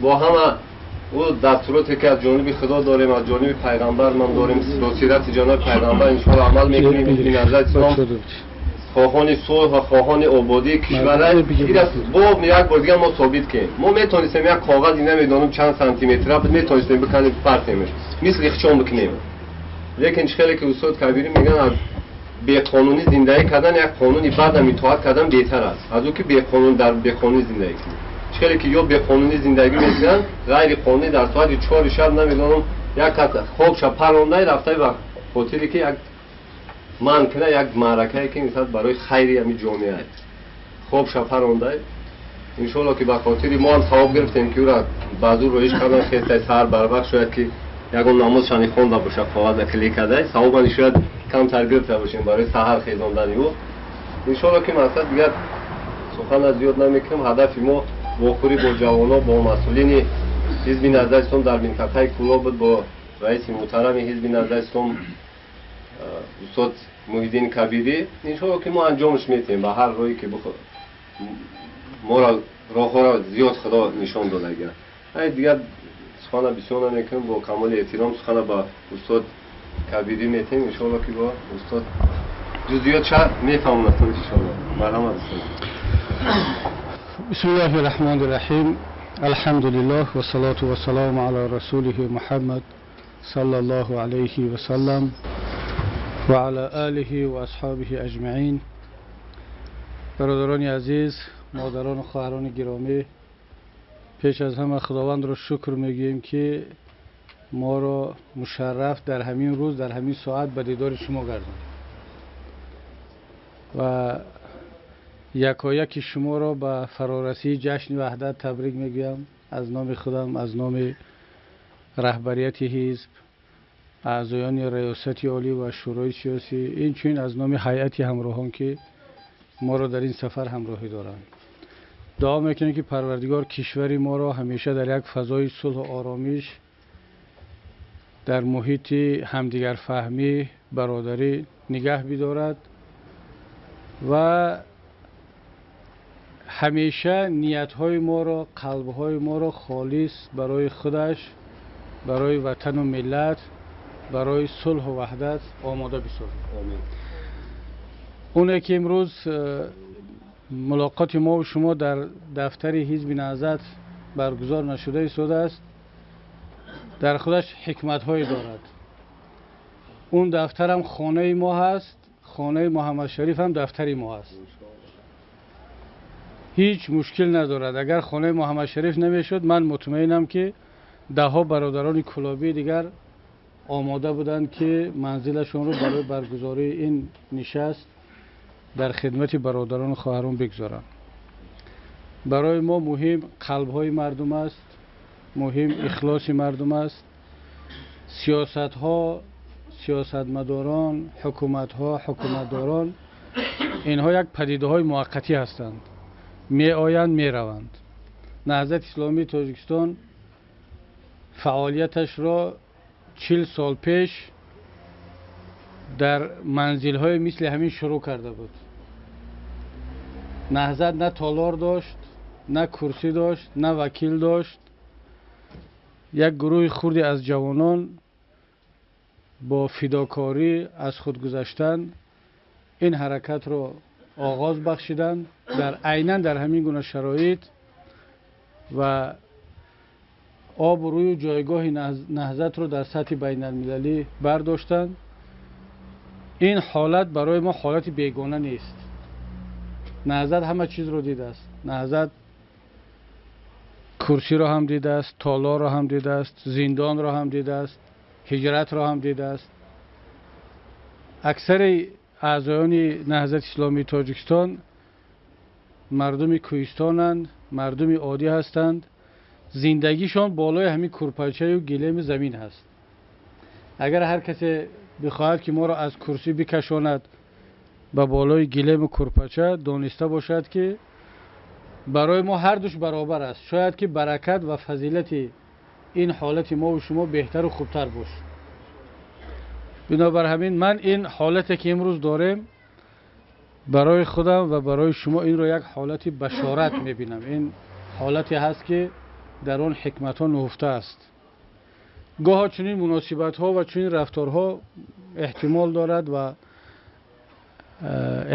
Бо ҳама ӯ дастуроте ки аз ҷониби Худо дорем, аз ҷониби пайғамбар ман дорем, бо сирати ҷаноби пайғамбар иншоалло амал мекунем. Ҳизби Наҳзати Ислом хоҳони сулҳ ва хоҳони ободии кишвар аст. Бо як бор дигар мо собит кунем. Мо метавонистем як коғази намедонам чанд сантиметра буд, метавонистем биканем, партемш, мисли хичон бикунем, лекин чӣ хеле ки устод Кабирӣ мегӯянд, аз беқонунӣ зиндагӣ кардан як қонуни бадам итоат кардан беҳтар аст, аз ӯ ки беқонун дар беқонунӣ зиндагӣ кунӣ. Чӣ хеле ки ё беқонунӣ зиндагӣ мекунанд, ғайриқонунӣ дар соати 4 шаб намедонам як кас хобша парондай рафтай ба хотире ки як ман кина як маъракае ки мисал барои хайри ҳами ҷомеа хобша парондай. Иншоалло ки ба хотири мо ҳам савоб гирифтем ки ӯра ба зур роиш кардан, хестай саҳар барвақт, шояд ки ягон намозшани хонда боша, коғаза клей кардай, савобани шояд камтар гирифта бошем барои саҳар хезондани ӯ. Иншоалло ки мақсад дигар сухана зиёд намекунем. Ҳадафи мо вохӯрӣ бо ҷавонон, бо масъулини Ҳизби Наҳзати Ислом дар минтақаи Кӯлоб буд, бо раиси муҳтарами Ҳизби Наҳзати Ислом устод Муҳиддин Кабирӣ. Иншоалло ки мо анҷомш метиҳем ба ҳар роҳе ки моро роҳҳоро зиёд Худо нишон додагиа. Ай дигар сухана бисёр намекунем, бо камоли эҳтиром сухана ба устод Кабирӣ метиҳем. Иншоалло ки бо устод ҷузъиётша мефаҳмонад иншоалло. Марҳамат, устод. بسم الله الرحمن الرحيم. الحمد لله والصلاة والسلام على رسوله محمد صلى الله عليه وسلم وعلى آله وأصحابه أجمعين. برادران عزیز، مادران و خواهران گرامی، پیش از همه خداوند را شکر میگوییم که ما را مشرف در همین روز، در همین ساعت به دیدار شما گرداند و یکایک شما را به فرارسی جشن وحدت تبریک میگویم. از نام خودم، از نام رهبریت حزب، اعضایان ریاست عالی و شورای سیاسی، این چنین از نام هیئت همراهان که ما را در این سفر همراهی دارند. دعا میکنیم که پروردگار کشور ما را همیشه در یک فضای صلح و آرامش، در محیط همدیگر فهمی، برادری نگه بدارد و همیشه نیت‌های ما را، قلب‌های ما را خالص برای خودش، برای وطن و ملت، برای صلح و وحدت آماده بسازد. آمین. اونه که امروز ملاقات ما و شما در دفتر حزب نهضت برگزار نشده ایستاده است، در خودش حکمت‌هایی دارد. اون دفترم خانه ما هست، خانه محمد شریف هم دفتر ما هست. هیچ مشکل ندارد. اگر خانه محمد شریف نمیشد، من مطمئنم که ده ها برادران کلابی دیگر آماده بودند که منزلشون رو برای برگزاری این نشست در خدمت برادران و خواهران بگذارند. برای ما مهم قلب‌های مردم است، مهم اخلاص مردم است. سیاست‌ها، سیاستمداران، حکومت‌ها، حکومتداران، اینها یک پدیده‌های موقتی هستند، می‌آیند می‌روند. نهضت اسلامی تاجیکستان فعالیتش را 40 سال پیش در منزل‌های مثل همین شروع کرده بود. نهضت نه تالار داشت، نه کرسی داشت، نه وکیل داشت. یک گروه خردی از جوانان با فداکاری از خود گذشتن این حرکت را آغاز بخشیدند، در عیناً در همین گونه شرایط و آب و روی و جایگاه نهضت رو در سطح بین المللی برداشتند. این حالت برای ما حالت بیگانه نیست. نهضت همه چیز رو دیده است. نهضت کرسی رو هم دیده است، تالار رو هم دیده است، زندان رو هم دیده است، هجرت رو هم دیده است. اکثر اعضایان نهضت اسلامی تاجیکستان مردم کوهستانند، مردم عادی هستند. زندگیشان بالای همین کرپچه و گلیم زمین هست. اگر هر کسی بخواهد که ما را از کرسی بکشاند به بالای گلیم و کرپچه، دانسته باشد که برای ما هر دوش برابر است. شاید که برکت و فضیلت این حالت ما و شما بهتر و خوبتر باشد. بنابر همین من این حالت که امروز داریم برای خودم و برای شما این رو یک حالت بشارت میبینم. این حالتی هست که дар он ҳикматҳо нуҳуфта аст. Гоҳо чунин муносибатҳо ва чунин рафторҳо эҳтимол дорад ва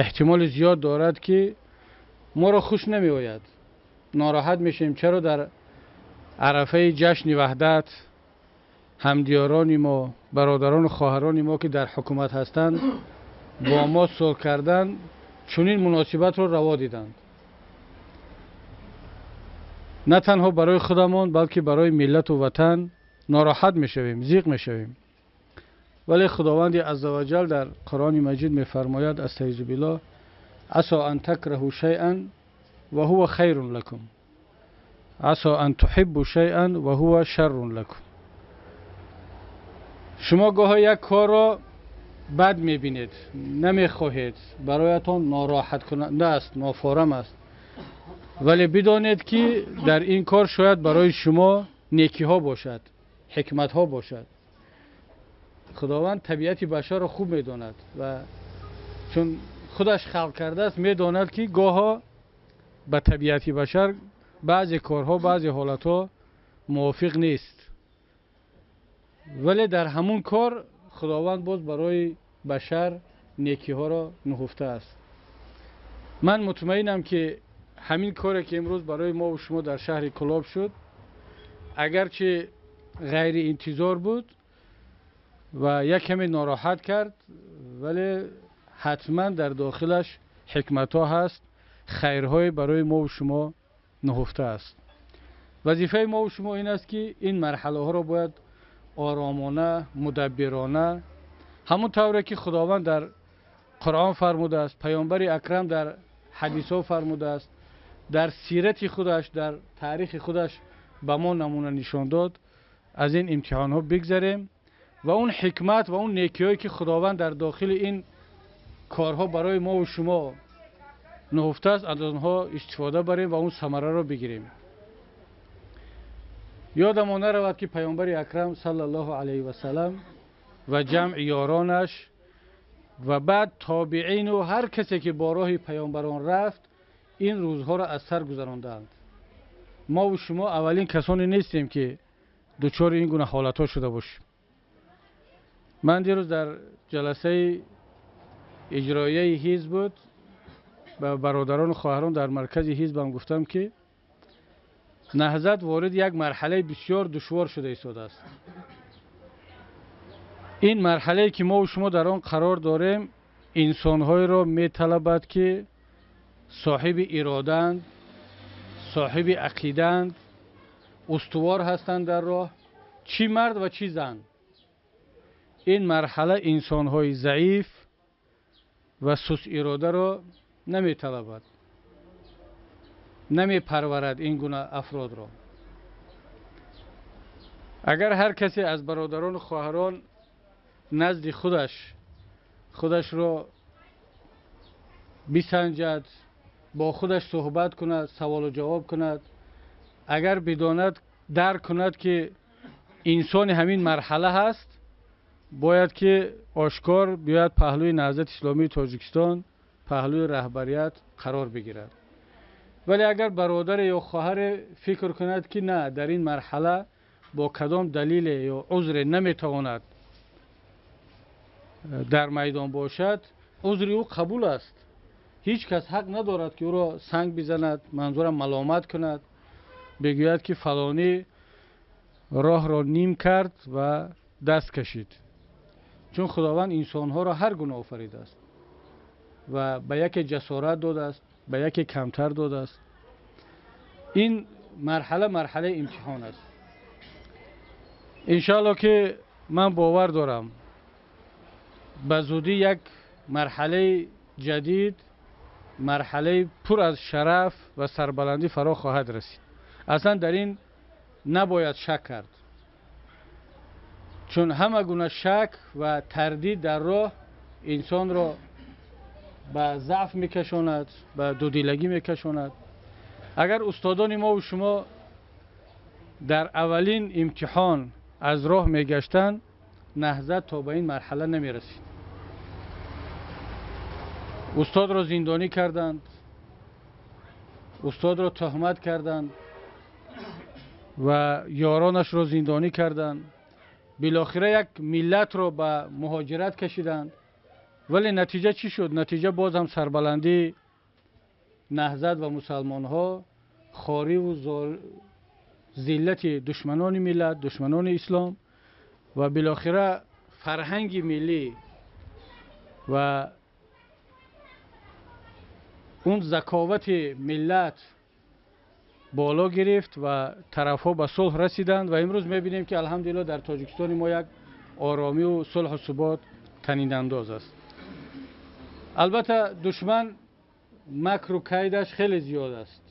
эҳтимоли зиёд дорад, ки моро хуш намеояд, нороҳат мешавем. Чаро дар арафаи ҷашни ваҳдат ҳамдиёрони мо, бародарону хоҳарони мо, ки дар ҳукумат ҳастанд, бо мо сулҳ кардан чунин муносибатро раво диданд? На танҳо барои худамон, балки барои миллату ватан нороҳат мешавем, зиқ мешавем. Вале Худованди аззаваҷал дар Қуръони Маҷид мефармояд: астаизу биллоҳ, асо ан такраҳу шайъан ва ҳува хайрун лакум, асо ан туҳиббу шайъан ва ҳува шаррун лакум. Шумо гоҳо як корро бад мебинед, намехоҳед, бароятон нороҳаткунанда аст, нофорам аст, вале бидонед, ки дар ин кор шояд барои шумо некиҳо бошад, ҳикматҳо бошад. Худованд табиати башарро хуб медонад ва чун худаш халқ кардааст, медонад, ки гоҳо ба табиати башар баъзе корҳо, баъзе ҳолатҳо мувофиқ нест, вале дар ҳамун кор Худованд боз барои башар некиҳоро нуҳуфтааст. Ман мутмаинам, ки ҳамин коре, ки имрӯз барои мо шумо дар шаҳри Кӯлоб шуд, агарчи ғайриинтизор буд ва як каме нороҳат кард, вале ҳатман дар дохилаш ҳикматҳо ҳаст, хайрҳое барои мо шумо нуҳуфта аст. Вазифаи мо шумо ин аст, ки ин марҳалаҳоро бояд оромона, мудаббирона, ҳамон тавре ки Худованд дар Қуръон фармудааст, паёмбари акрам дар ҳадисҳо фармудааст, дар сирати худаш, дар таърихи худаш ба мо намуна нишон дод, аз ин имтиҳонҳо бигзарем ва он ҳикмат ва он некиҳое, ки Худованд дар дохили ин корҳо барои мо шумо нуҳуфтааст, аз онҳо истифода барем ва он самараро бигирем. Ёдамон наравад, ки паёмбари акрам саллаллоҳу алайҳи васалам ва ҷамъи ёронаш ва баъд тобеину ҳар касе, ки бо роҳи паёмбарон рафт, ин рӯзҳоро аз сар гузарондаанд. Мо шумо аввалин касоне нестем, ки дучори ин гуна ҳолатҳо шуда бошем. Ман дирӯз дар ҷаласаи иҷроияи ҳизб буд, ба бародарону хоҳарон дар маркази ҳизбам гуфтам, ки Наҳзат ворид як марҳалаи бисёр душвор шуда истодааст. Ин марҳалае, ки мо шумо дар он қарор дорем, инсонҳоеро металабад, ки соҳиби иродаанд, соҳиби ақидаанд, устувор ҳастанд дар роҳ, чӣ мард ва чӣ зан. Ин марҳала инсонҳои заиф ва сустиродаро наметалабад, намепарварад ин гуна афродро. Агар ҳар касе аз бародарону хоҳарон назди худаш худашро бисанҷад, бо худаш суҳбат кунад, саволу ҷавоб кунад, агар бидонад, дарк кунад, ки инсони ҳамин марҳала ҳаст, бояд ки ошкор биёяд паҳлӯи Наҳзати Исломии Тоҷикистон, паҳлӯи раҳбарият қарор бигирад. Вале агар бародаре ё хоҳаре фикр кунад, ки на, дар ин марҳала бо кадом далеле ё узре наметавонад дар майдон бошад, узри ӯ қабул аст. Ҳеҷ кас ҳақ надорад, ки ӯро санг бизанад, манзурам маломат кунад, бигӯяд, ки фалонӣ роҳро ним кард ва даст кашид. Чун Худованд инсонҳоро ҳар гуна офаридааст ва ба яке ҷасорат додааст, ба яке камтар додааст. Ин марҳала марҳалаи имтиҳон аст. Иншоалло, ки ман бовар дорам, ба зудӣ як марҳалаи ҷадид, марҳалаи пур аз шараф ва сарбаландӣ фаро хоҳад расид. Аслан дар ин набояд шак кард, чун ҳама гуна шак ва тардид дар роҳ инсонро ба заъф мекашонад, ба дудилагӣ мекашонад. Агар устодони мо шумо дар аввалин имтиҳон аз роҳ мегаштанд, Наҳзат то ба ин марҳала намерасид. Устодро зиндонӣ карданд, устодро туҳмат карданд, Ва ёронашро зиндонӣ карданд. Билохира як миллатро ба муҳоҷират кашиданд. Вале натиҷа чӣ шуд? Натиҷа боз ҳам сарбаландии наҳзат ва мусалмонҳо, хорӣ ва зиллати душманони миллат, душманони ислом ва билохира фарҳанги миллӣ ва он заковати миллат боло гирифт ва тарафҳо ба сулҳ расиданд. Ва имрӯз мебинем, ки алҳамдулиллоҳ дар Тоҷикистони мо як оромӣ ва сулҳу субот танинандоз аст. Албатта душман макру кайдаш хеле зиёд аст,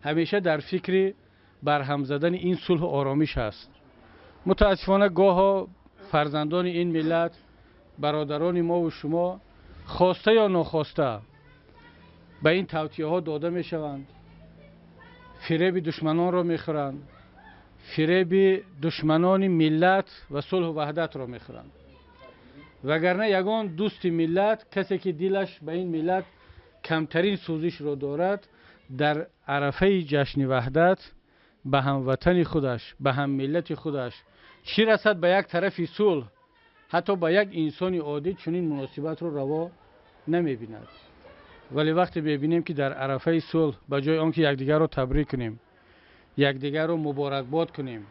ҳамеша дар фикри барҳам задани ин сулҳу оромиш аст. Мутаассифона гоҳо фарзандони ин миллат, бародарони мо ва шумо хоста ё нохоста ба ин тавтиҳо дода мешаванд, фиреби душманонро мехӯранд, фиреби душманони миллат ва сулҳу ваҳдатро мехӯранд. Вагарна ягон дӯсти миллат, касе ки дилаш ба ин миллат камтарин сӯзишро дорад, дар арафаи ҷашни ваҳдат ба ҳамватани худаш, ба ҳаммиллати худаш чӣ расад ба як тарафи сулҳ, ҳатто ба як инсони оддӣ чунин муносибатро раво намебинад. Вале вақте мебинем, ки дар арафаи сулҳ ба ҷои он ки якдигарро табрик кунем, якдигарро муборакбод кунем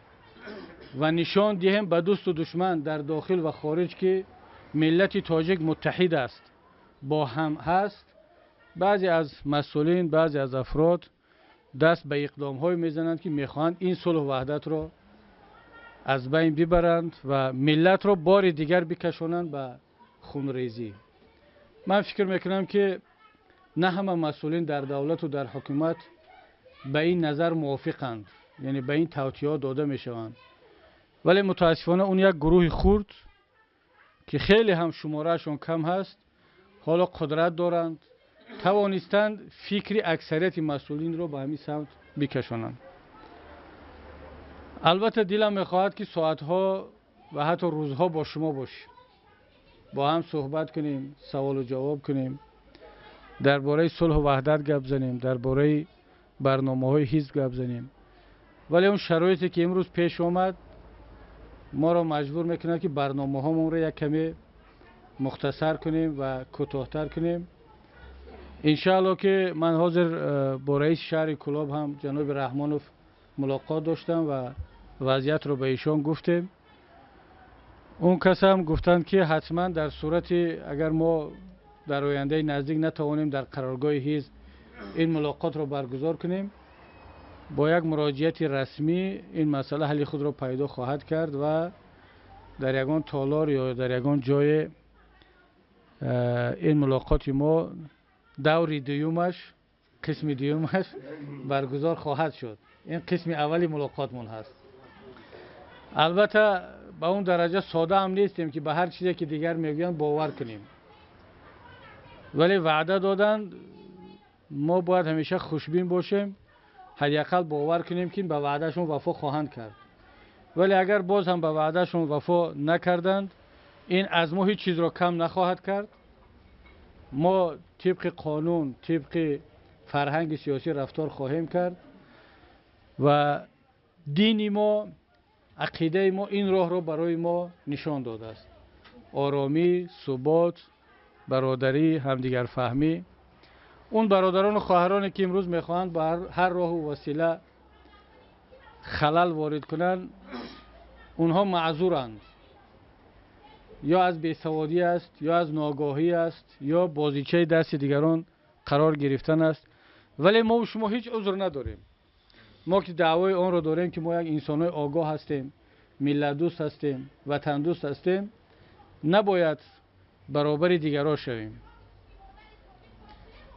ва нишон диҳем ба дӯсту душман дар дохил ва хориҷ, ки миллати тоҷик муттаҳид аст, бо ҳам ҳаст, баъзе аз масъулин, баъзе аз афрод даст ба иқдомҳое мезананд, ки мехоҳанд ин сулҳу ваҳдатро аз байн бибаранд ва миллатро бори дигар бикашонанд ба хунрезӣ. Ман фикр мекунам, ки на ҳама масъулин дар давлату дар ҳукумат ба ин назар мувофиқанд, яъне ба ин тавтиҳо дода мешаванд. Вале мутаассифона он як гурӯҳи хурд, ки хеле ҳам шумораашон кам ҳаст, ҳоло қудрат доранд, тавонистанд фикри аксарияти масъулинро ба ҳамин самт бикашонанд. Албатта дилам мехоҳад, ки соатҳо ва ҳатто рӯзҳо бо шумо бошем, бо ҳам суҳбат кунем, саволу ҷавоб кунем, дар бораи сулҳу ваҳдат гап занем, дар бораи барномаҳои ҳизб гап занем. Вале он шароите ки имрӯз пеш омад моро маҷбур мекунад, ки барномаҳомонро як каме мухтасар кунем ва кӯтоҳтар кунем. Иншаалло, ки ман ҳозир бо раиси шаҳри Кӯлоб ҳам ҷаноби Раҳмонов мулоқот доштам ва вазъиятро ба эшон гуфтем. Он кас ҳам гуфтанд, ки ҳатман дар сурати агар мо дар ояндаи наздик натавонем дар қароргоҳи ҳизб ин мулоқотро баргузор кунем, бо як муроҷиати расмӣ ин масъала ҳалли худро пайдо хоҳад кард ва дар ягон толор ё дар ягон ҷое ин мулоқоти мо даври дуюмаш, қисми дуюмаш баргузор хоҳад шуд. Ин қисми аввали мулоқотмон ҳаст. Албатта ба он дараҷа сода ҳам нестем, ки ба ҳар чизе ки дигар мегӯянд бовар кунем, вале ваъда доданд, мо бояд ҳамеша хушбин бошем, ҳадди ақал бовар кунем, ки ба ваъдашон вафо хоҳанд кард. Вале агар боз ҳам ба ваъдашон вафо накарданд, ин аз мо ҳеҷ чизро кам нахоҳад кард. Мо тибқи қонун, тибқи фарҳанги сиёсӣ рафтор хоҳем кард ва дини мо, ақидаи мо ин роҳро барои мо нишон додааст: оромӣ, субот, бародарӣ, ҳамдигарфаҳмӣ. Он бародарону хоҳароне ки имрӯз мехоҳанд ба ҳар роҳу васила халал ворид кунанд, онҳо маъзуранд. Ё аз бесаводӣ аст, ё аз ногоҳӣ аст, ё бозичаи дасти дигарон қарор гирифтан аст. Вале мо шумо ҳеҷ узр надорем. Мо ки даъвои онро дорем, ки мо як инсонҳои огоҳ ҳастем, миллатдӯст ҳастем, ватандӯст ҳастем, набояд баробари дигарон шавем.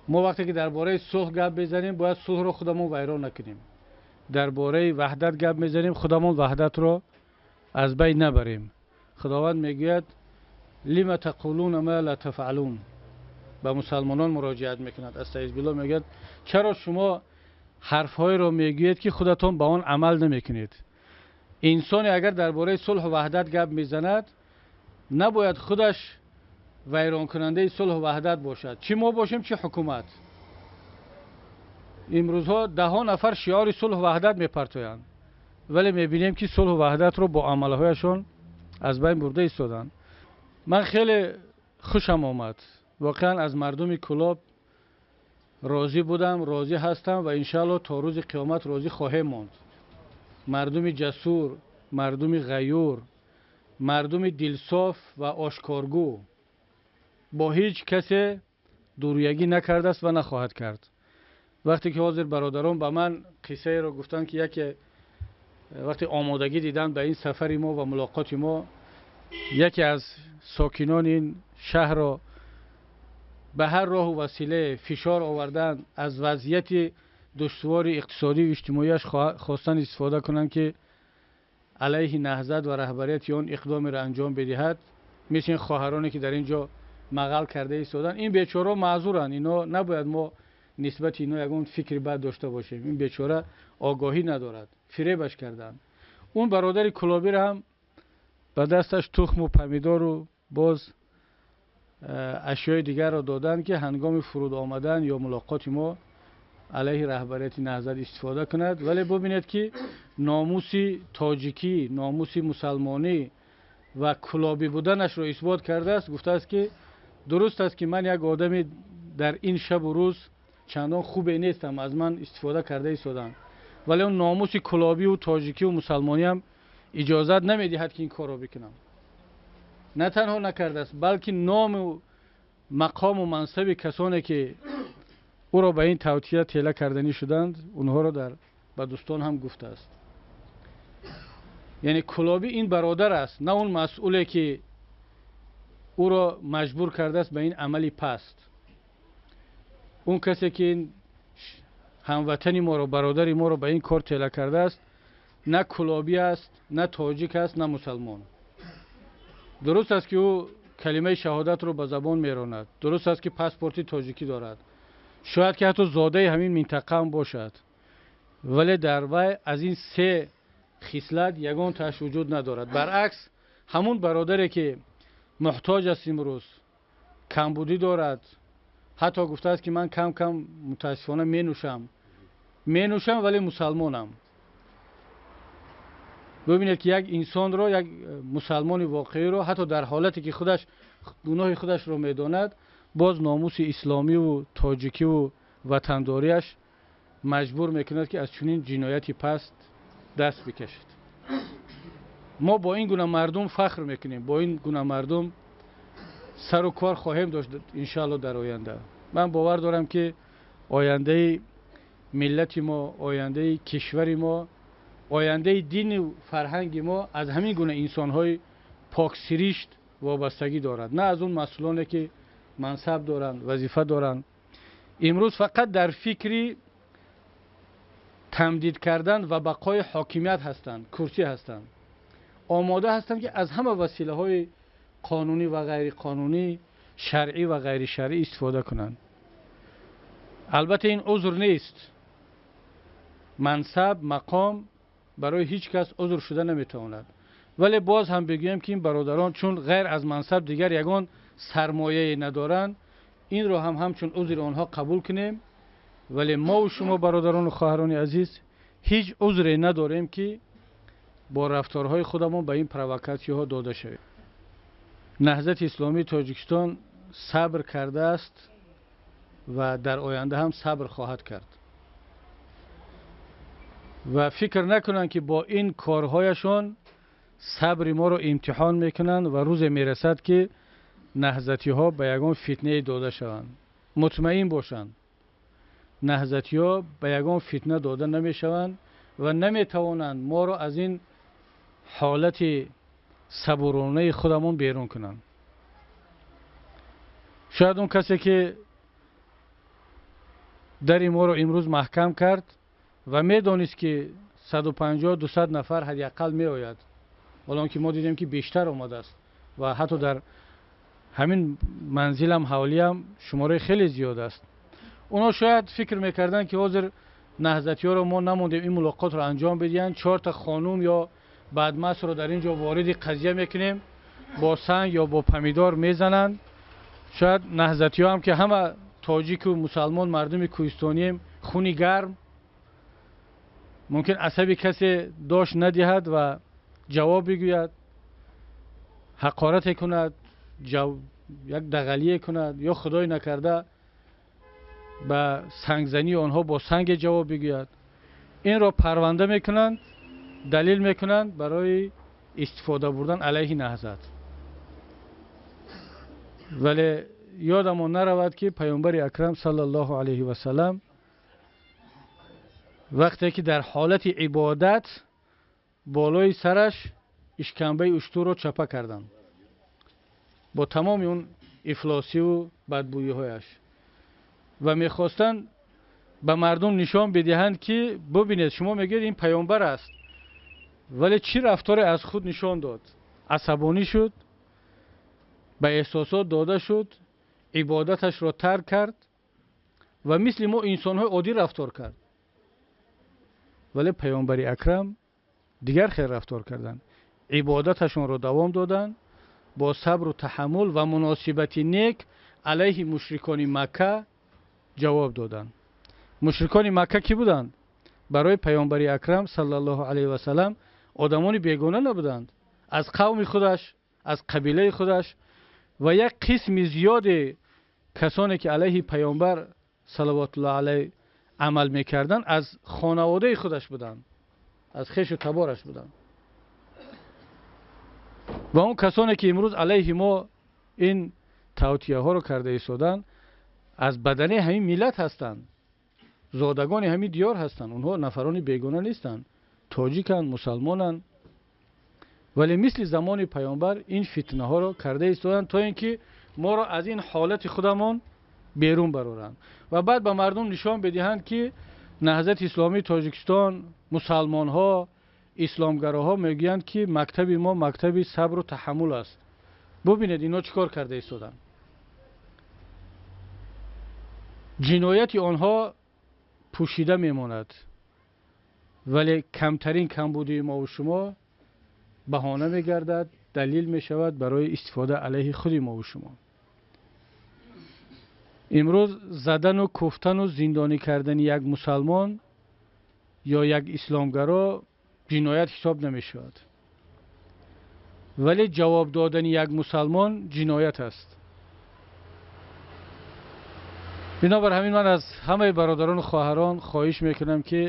Мо вақте ки дар бораи сулҳ гап мезанем, бояд сулҳро худамон вайрон накунем. Дар бораи ваҳдат гап мезанем, худамон ваҳдатро аз байн набарем. Худованд мегӯяд: «Лима тақулуна ма ла тафъалун». Ба мусалмонон муроҷиат мекунад, астаизбилло, мегӯяд: чаро шумо ҳарфҳоеро мегӯед, ки худатон ба он амал намекунед? Инсоне агар дар бораи сулҳу ваҳдат гап мезанад, набояд худаш вайронкунандаи сулҳу ваҳдат бошад, чӣ мо бошем, чӣ ҳукумат. Имрӯзҳо даҳҳо нафар шиори сулҳу ваҳдат мепартоянд, Вале мебинем, ки сулҳу ваҳдатро бо амалҳояшон аз байн бурда истоданд. Ман хеле хушам омад, воқеан аз мардуми Кӯлоб розӣ будам, розӣ ҳастам ва иншаалло то рӯзи қиёмат розӣ хоҳем монд. Мардуми ҷасур, мардуми ғаюр, мардуми дилсоф ва ошкоргӯ, бо ҳеҷ касе дурӯягӣ накардааст ва нахоҳад кард. Вақте ки ҳозир бародарон ба ман қиссаеро гуфтанд, ки яке вақте омодагӣ диданд ба ин сафари мо ва мулоқоти мо, яке аз сокинони ин шаҳрро ба ҳар роҳу василае фишор овардан, аз вазъияти душвори иқтисодию иҷтимоияш хостан истифода кунанд, ки алайҳи Наҳзат ва раҳбарияти он иқдомеро анҷом бидиҳад, мисли ин хоҳароне, ки дар ин ҷо мағал карда истоданд. Ин бечораҳо маъзуранд, ино набояд мо нисбати ино ягон фикри бад дошта бошем. Ин бечора огоҳӣ надорад, фиребаш карданд. Он бародари кулобиро ҳам ба дасташ тухму помидору боз ашёи дигарро доданд, ки ҳангоми фуруд омадан ё мулоқоти мо алайҳи раҳбарияти Наҳзат истифода кунад. Вале бубинед, ки номуси тоҷикӣ, номуси мусалмонӣ ва кулобӣ буданашро исбот кардааст. Гуфтааст, ки дуруст аст, ки ман як одами дар ин шабу рӯз чандон хубе нестам, аз ман истифода карда истоданд, вале он номуси кулобиву тоҷикиву мусалмониам иҷозат намедиҳад, ки ин корро бикунам. На танҳо накардааст, балки ному мақому мансаби касоне, ки ӯро ба ин тавтия тела карданӣ шуданд, онҳоро дар ба дӯстон ҳам гуфтааст. Яъне кулобӣ ин бародар аст, на он масъуле, ки ӯро маҷбур кардааст ба ин амали паст. Он касе, ки ин ҳамватани моро, бародари моро ба ин кор тела кардааст, на кулобӣ аст, на тоҷик аст, на мусалмон. Дуруст аст, ки ӯ калимаи шаҳодатро ба забон меронад, дуруст аст, ки паспорти тоҷикӣ дорад, шояд ки ҳатто зодаи ҳамин минтақаам бошад, вале дар вай аз ин се хислат ягонтааш вуҷуд надорад. Баръакс, ҳамун бародаре, ки муҳтоҷ аст, имрӯз камбудӣ дорад, ҳатто гуфтааст, ки ман кам кам мутаассифона менӯшам, менӯшам, вале мусалмонам. Бубинед, ки як инсонро, як мусалмони воқеиро, ҳатто дар ҳолате ки худаш гуноҳи худашро медонад, боз номуси исломиву тоҷикиву ватандориаш маҷбур мекунад, ки аз чунин ҷинояти паст даст бикашад. Мо бо ин гуна мардум фахр мекунем, бо ин гуна мардум сару кор хоҳем дошт иншаалло дар оянда. Ман бовар дорам, ки ояндаи миллати мо, ояндаи кишвари мо, ояндаи дину фарҳанги мо аз ҳамин гуна инсонҳои поксиришт вобастагӣ дорад, на аз он масъулоне, ки мансаб доранд, вазифа доранд. Имрӯз фақат дар фикри тамдид кардан ва бақои ҳокимият ҳастанд, курсӣ ҳастанд, омода ҳастанд, ки аз ҳама василаҳои қонунӣ ва ғайриқонунӣ, шаръӣ ва ғайришаръӣ истифода кунанд. Албатта, ин узр нест. Мансаб, мақом барои ҳеҷ кас узр шуда наметавонад, вале боз ҳам бигӯем, ки ин бародарон чун ғайр аз мансаб дигар ягон сармояе надоранд, инро ҳам ҳамчун узри онҳо қабул кунем. Вале мову шумо, бародарону хоҳарони азиз, ҳеҷ узре надорем, ки бо рафторҳои худамон ба ин провокатсияҳо дода шавем. Наҳзати Исломии Тоҷикистон сабр кардааст ва дар оянда ҳам сабр хоҳад кард. Ва фикр накунанд, ки бо ин корҳояшон сабри моро имтиҳон мекунанд ва рӯзе мерасад, ки наҳзатиҳо ба ягон фитнае дода шаванд. Мутмаин бошанд, наҳзатиҳо ба ягон фитна дода намешаванд ва наметавонанд моро аз ин ҳолати сабуронаи худамон берун кунанд. Шояд он касе, ки дари моро имрӯз маҳкам кард ва медонист, ки 150, 200 нафар ҳадди ақал меояд, ҳоло ки мо дидем, ки бештар омадааст ва ҳатто дар ҳамин манзилам, ҳавлиам шумораи хеле зиёд аст. Онҳо шояд фикр мекарданд, ки ҳозир наҳзатиҳоро мо намондем ин мулоқотро анҷом бидиҳанд, чорта хонум ё бадмастро дар ин ҷо вориди қазия мекунем, бо санг ё бо помидор мезананд. Шояд наҳзатиҳо ҳам, ки ҳама тоҷику мусалмон, мардуми кӯҳистонием, хуни гарм, Мумкин асаби касе дошт надиҳад ва ҷавоб бигӯяд, ҳақорате кунад, як дағалие кунад ё худой накарда ба сангзании онҳо бо санге ҷавоб бигӯяд. Инро парванда мекунанд, далил мекунанд барои истифода бурдан алайҳи Наҳзат. Вале ёдамон наравад, ки Паёмбари Акрам саллаллоҳу алайҳи васаллам вақте ки дар ҳолати ибодат болои сараш ишкамбаи уштурро чапа карданд бо тамоми он ифлосиву бадбӯиҳояш ва мехостанд ба мардум нишон бидиҳанд, ки бубинед, шумо мегӯед ин паёмбар аст, вале чӣ рафторе аз худ нишон дод? Асабонӣ шуд, ба эҳсосот дода шуд, ибодаташро тарк кард ва мисли мо инсонҳои оддӣ рафтор кард. Вале Паёмбари Акрам дигар хел рафтор карданд, ибодаташонро давом доданд, бо сабру таҳаммул ва муносибати нек алайҳи мушрикони Макка ҷавоб доданд. Мушрикони Макка кӣ буданд? Барои Паёмбари Акрам саллаллоҳу алайҳи васаллам одамони бегона набуданд, аз қавми худаш, аз қабилаи худаш ва як қисми зиёди касоне ки алайҳи Паёмбар салавотуллоҳ алайҳ амал мекарданд, аз хонаводаи худаш буданд, аз хешу табораш буданд. Ва он касоне ки имрӯз алайҳи мо ин тавтияҳоро карда истоданд, аз бадани ҳамин миллат ҳастанд, зодагони ҳамин диёр ҳастанд. Онҳо нафарони бегона нестанд, тоҷиканд, мусалмонанд. Вале мисли замони Паёмбар ин фитнаҳоро карда истоданд, то ин ки моро аз ин ҳолати худамон берун бароранд ва баъд ба мардум нишон бидиҳанд, ки Наҳзати Исломии Тоҷикистон, мусалмонҳо, исломгароҳо мегӯянд, ки мактаби мо мактаби сабру таҳаммул аст. Бубинед, инҳо чӣ кор карда истоданд. Ҷинояти онҳо пӯшида мемонад, вале камтарин камбудии мову шумо баҳона мегардад, далил мешавад барои истифода алайҳи худи мову шумо. Имрӯз задану куфтану зиндонӣ кардани як мусалмон ё як исломгаро ҷиноят ҳисоб намешавад, вале ҷавоб додани як мусалмон ҷиноят аст. Бинобар ҳамин ман аз ҳамаи бародарону хоҳарон хоҳиш мекунам, ки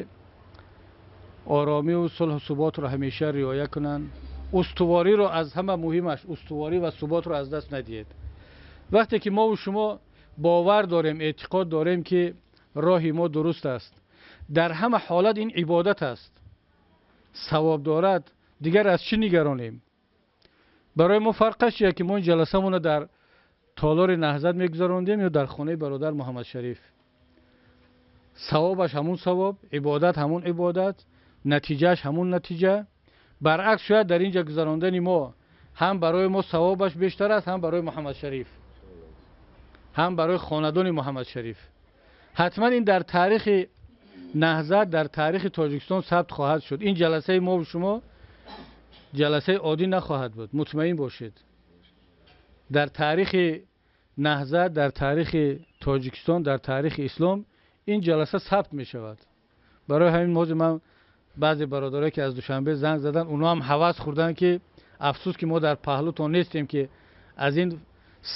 оромиву сулҳу суботро ҳамеша риоя кунанд. Устувориро, аз ҳама муҳимаш устуворӣ ва суботро аз даст надиҳед. Вақте ки мову шумо бовар дорем, эътиқод дорем, ки роҳи мо дуруст аст, дар ҳама ҳолат ин ибодат аст, савоб дорад, дигар аз чӣ нигаронем? Барои мо фарқаш чия, ки мо ин ҷаласамонро дар толори Наҳзат мегузарондем ё дар хонаи бародар Муҳаммадшариф? Савобаш ҳамун савоб, ибодат ҳамун ибодат, натиҷааш ҳамун натиҷа. Баръакс, шояд дар ин ҷо гузарондани мо ҳам барои мо савобаш бештар аст, ҳам барои Муҳаммадшариф, ҳам барои хонадони Муҳаммадшариф. Ҳатман ин дар таърихи Наҳзат, дар таърихи Тоҷикистон сабт хоҳад шуд. Ин ҷаласаи мо ва шумо ҷаласаи оддӣ нахоҳад буд, мутмаин бошед. Дар таърихи Наҳзат, дар таърихи Тоҷикистон, дар таърихи ислом ин ҷаласа сабт мешавад. Барои ҳамин мавзӯъ ман баъзе бародарое ки аз Душанбе занг заданд, онҳо ҳам ҳавас хӯрданд, ки афсӯс ки мо дар паҳлӯтон нестем, ки аз ин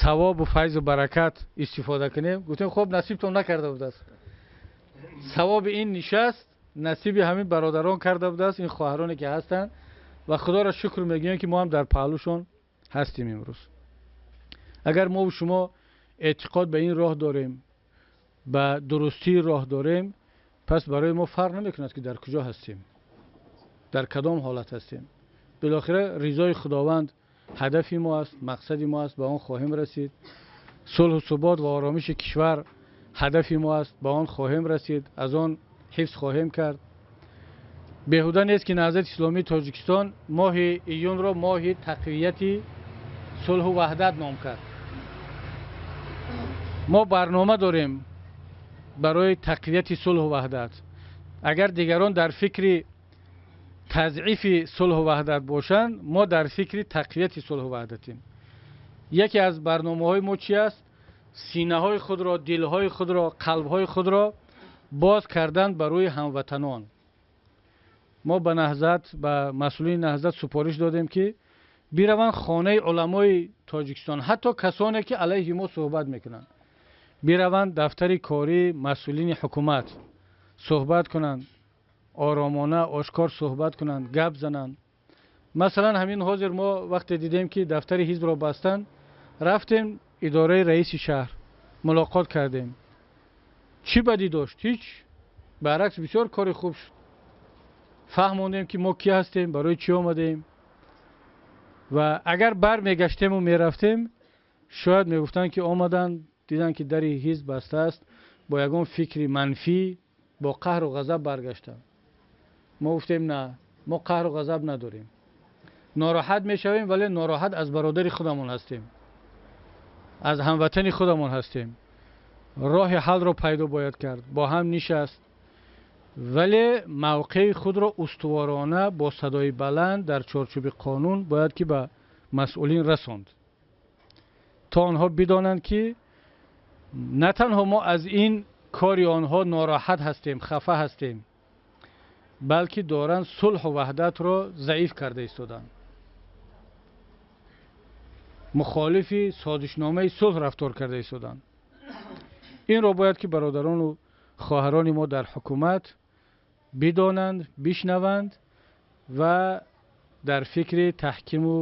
савобу файзу баракат истифода кунем. Гуфтем, хуб, насибтон накарда будааст. Савоби ин нишаст насиби ҳамин бародарон карда будааст, ин хоҳароне ки ҳастанд, ва худоро шукр мегӯем, ки мо ҳам дар паҳлӯшон ҳастем имрӯз. Агар мо ва шумо эътиқод ба ин роҳ дорем, ба дурустии роҳ дорем, пас барои мо фарқ намекунад, ки дар куҷо ҳастем, дар кадом ҳолат ҳастем. Билохира ризои Худованд ҳадафи мо аст, мақсади мо аст, ба он хоҳем расид. Сулҳу субот ва оромиши кишвар ҳадафи мо аст, ба он хоҳем расид, аз он ҳифз хоҳем кард. Беҳуда нест, ки Наҳзати Исломии Тоҷикистон моҳи июнро моҳи тақвияти сулҳу ваҳдат ном кард. Мо барнома дорем барои тақвияти сулҳу ваҳдат. Агар дигарон дар фикри тазъифи сулҳу ваҳдат бошанд, мо дар фикри тақвияти сулҳу ваҳдатем. Яке аз барномаҳои мо чи аст? Синаҳои худро, дилҳои худро, қалбҳои худро боз кардан барои ҳамватанон. Мо ба Наҳзат, ба масъулини Наҳзат супориш додем, ки бираванд хонаи уламои Тоҷикистон, ҳатто касоне ки алайҳи мо суҳбат мекунанд, бираванд дафтари кории масъулини ҳукумат суҳбат кунанд, оромона ошкор суҳбат кунанд, гап зананд. Масалан, ҳамин ҳозир мо вақте дидем, ки дафтари ҳизбро бастанд, рафтем идораи раиси шаҳр, мулоқот кардем. Чӣ бадӣ дошт? Ҳеҷ. Баръакс, бисёр кори хуб шуд. Фаҳмондем, ки мо кӣ ҳастем, барои чӣ омадем. Ва агар бармегаштему мерафтем, шояд мегуфтанд, ки омаданд, диданд, ки дари ҳизб баста аст, бо ягон фикри манфӣ, бо қаҳру ғазаб баргаштанд. Мо гуфтем на, мо қаҳру ғазаб надорем. Нороҳат мешавем, вале нороҳат аз бародари худамон ҳастем, аз ҳамватани худамон ҳастем. Роҳи ҳалро пайдо бояд кард, бо ҳам нишаст, вале мавқеи худро устуворона бо садои баланд дар чорчӯби қонун бояд ки ба масъулин расонд, то онҳо бидонанд, ки на танҳо мо аз ин кори онҳо нороҳат ҳастем, хафа ҳастем, балки доранд сулҳу ваҳдатро заиф карда истоданд, мухолифи созишномаи сулҳ рафтор карда истоданд. Инро бояд ки бародарону хоҳарони мо дар ҳукумат бидонанд, бишнаванд ва дар фикри таҳкиму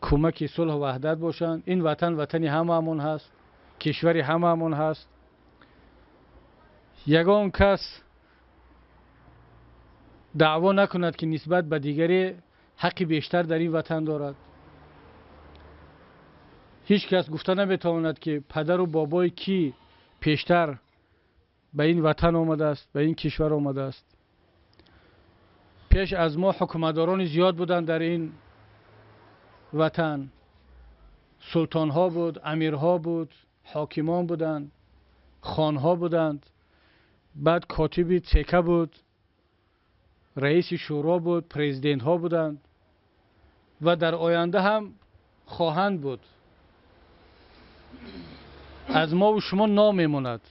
кӯмаки сулҳу ваҳдат бошанд. Ин ватан ватани ҳамаамон ҳаст, кишвари ҳамаамон ҳаст. Ягон кас даъво накунад, ки нисбат ба дигаре ҳаққи бештар дар ин ватан дорад. Ҳеҷ кас гуфта наметавонад, ки падару бобои кӣ пештар ба ин ватан омадааст, ба ин кишвар омадааст. Пеш аз мо ҳукуматдорони зиёд буданд дар ин ватан. Султонҳо буд, амирҳо буд, ҳокимон буданд, хонҳо буданд, баъд котиби цека буд, раиси шӯро буд, президентҳо буданд ва дар оянда ҳам хоҳанд буд. Аз мову шумо ном мемонад.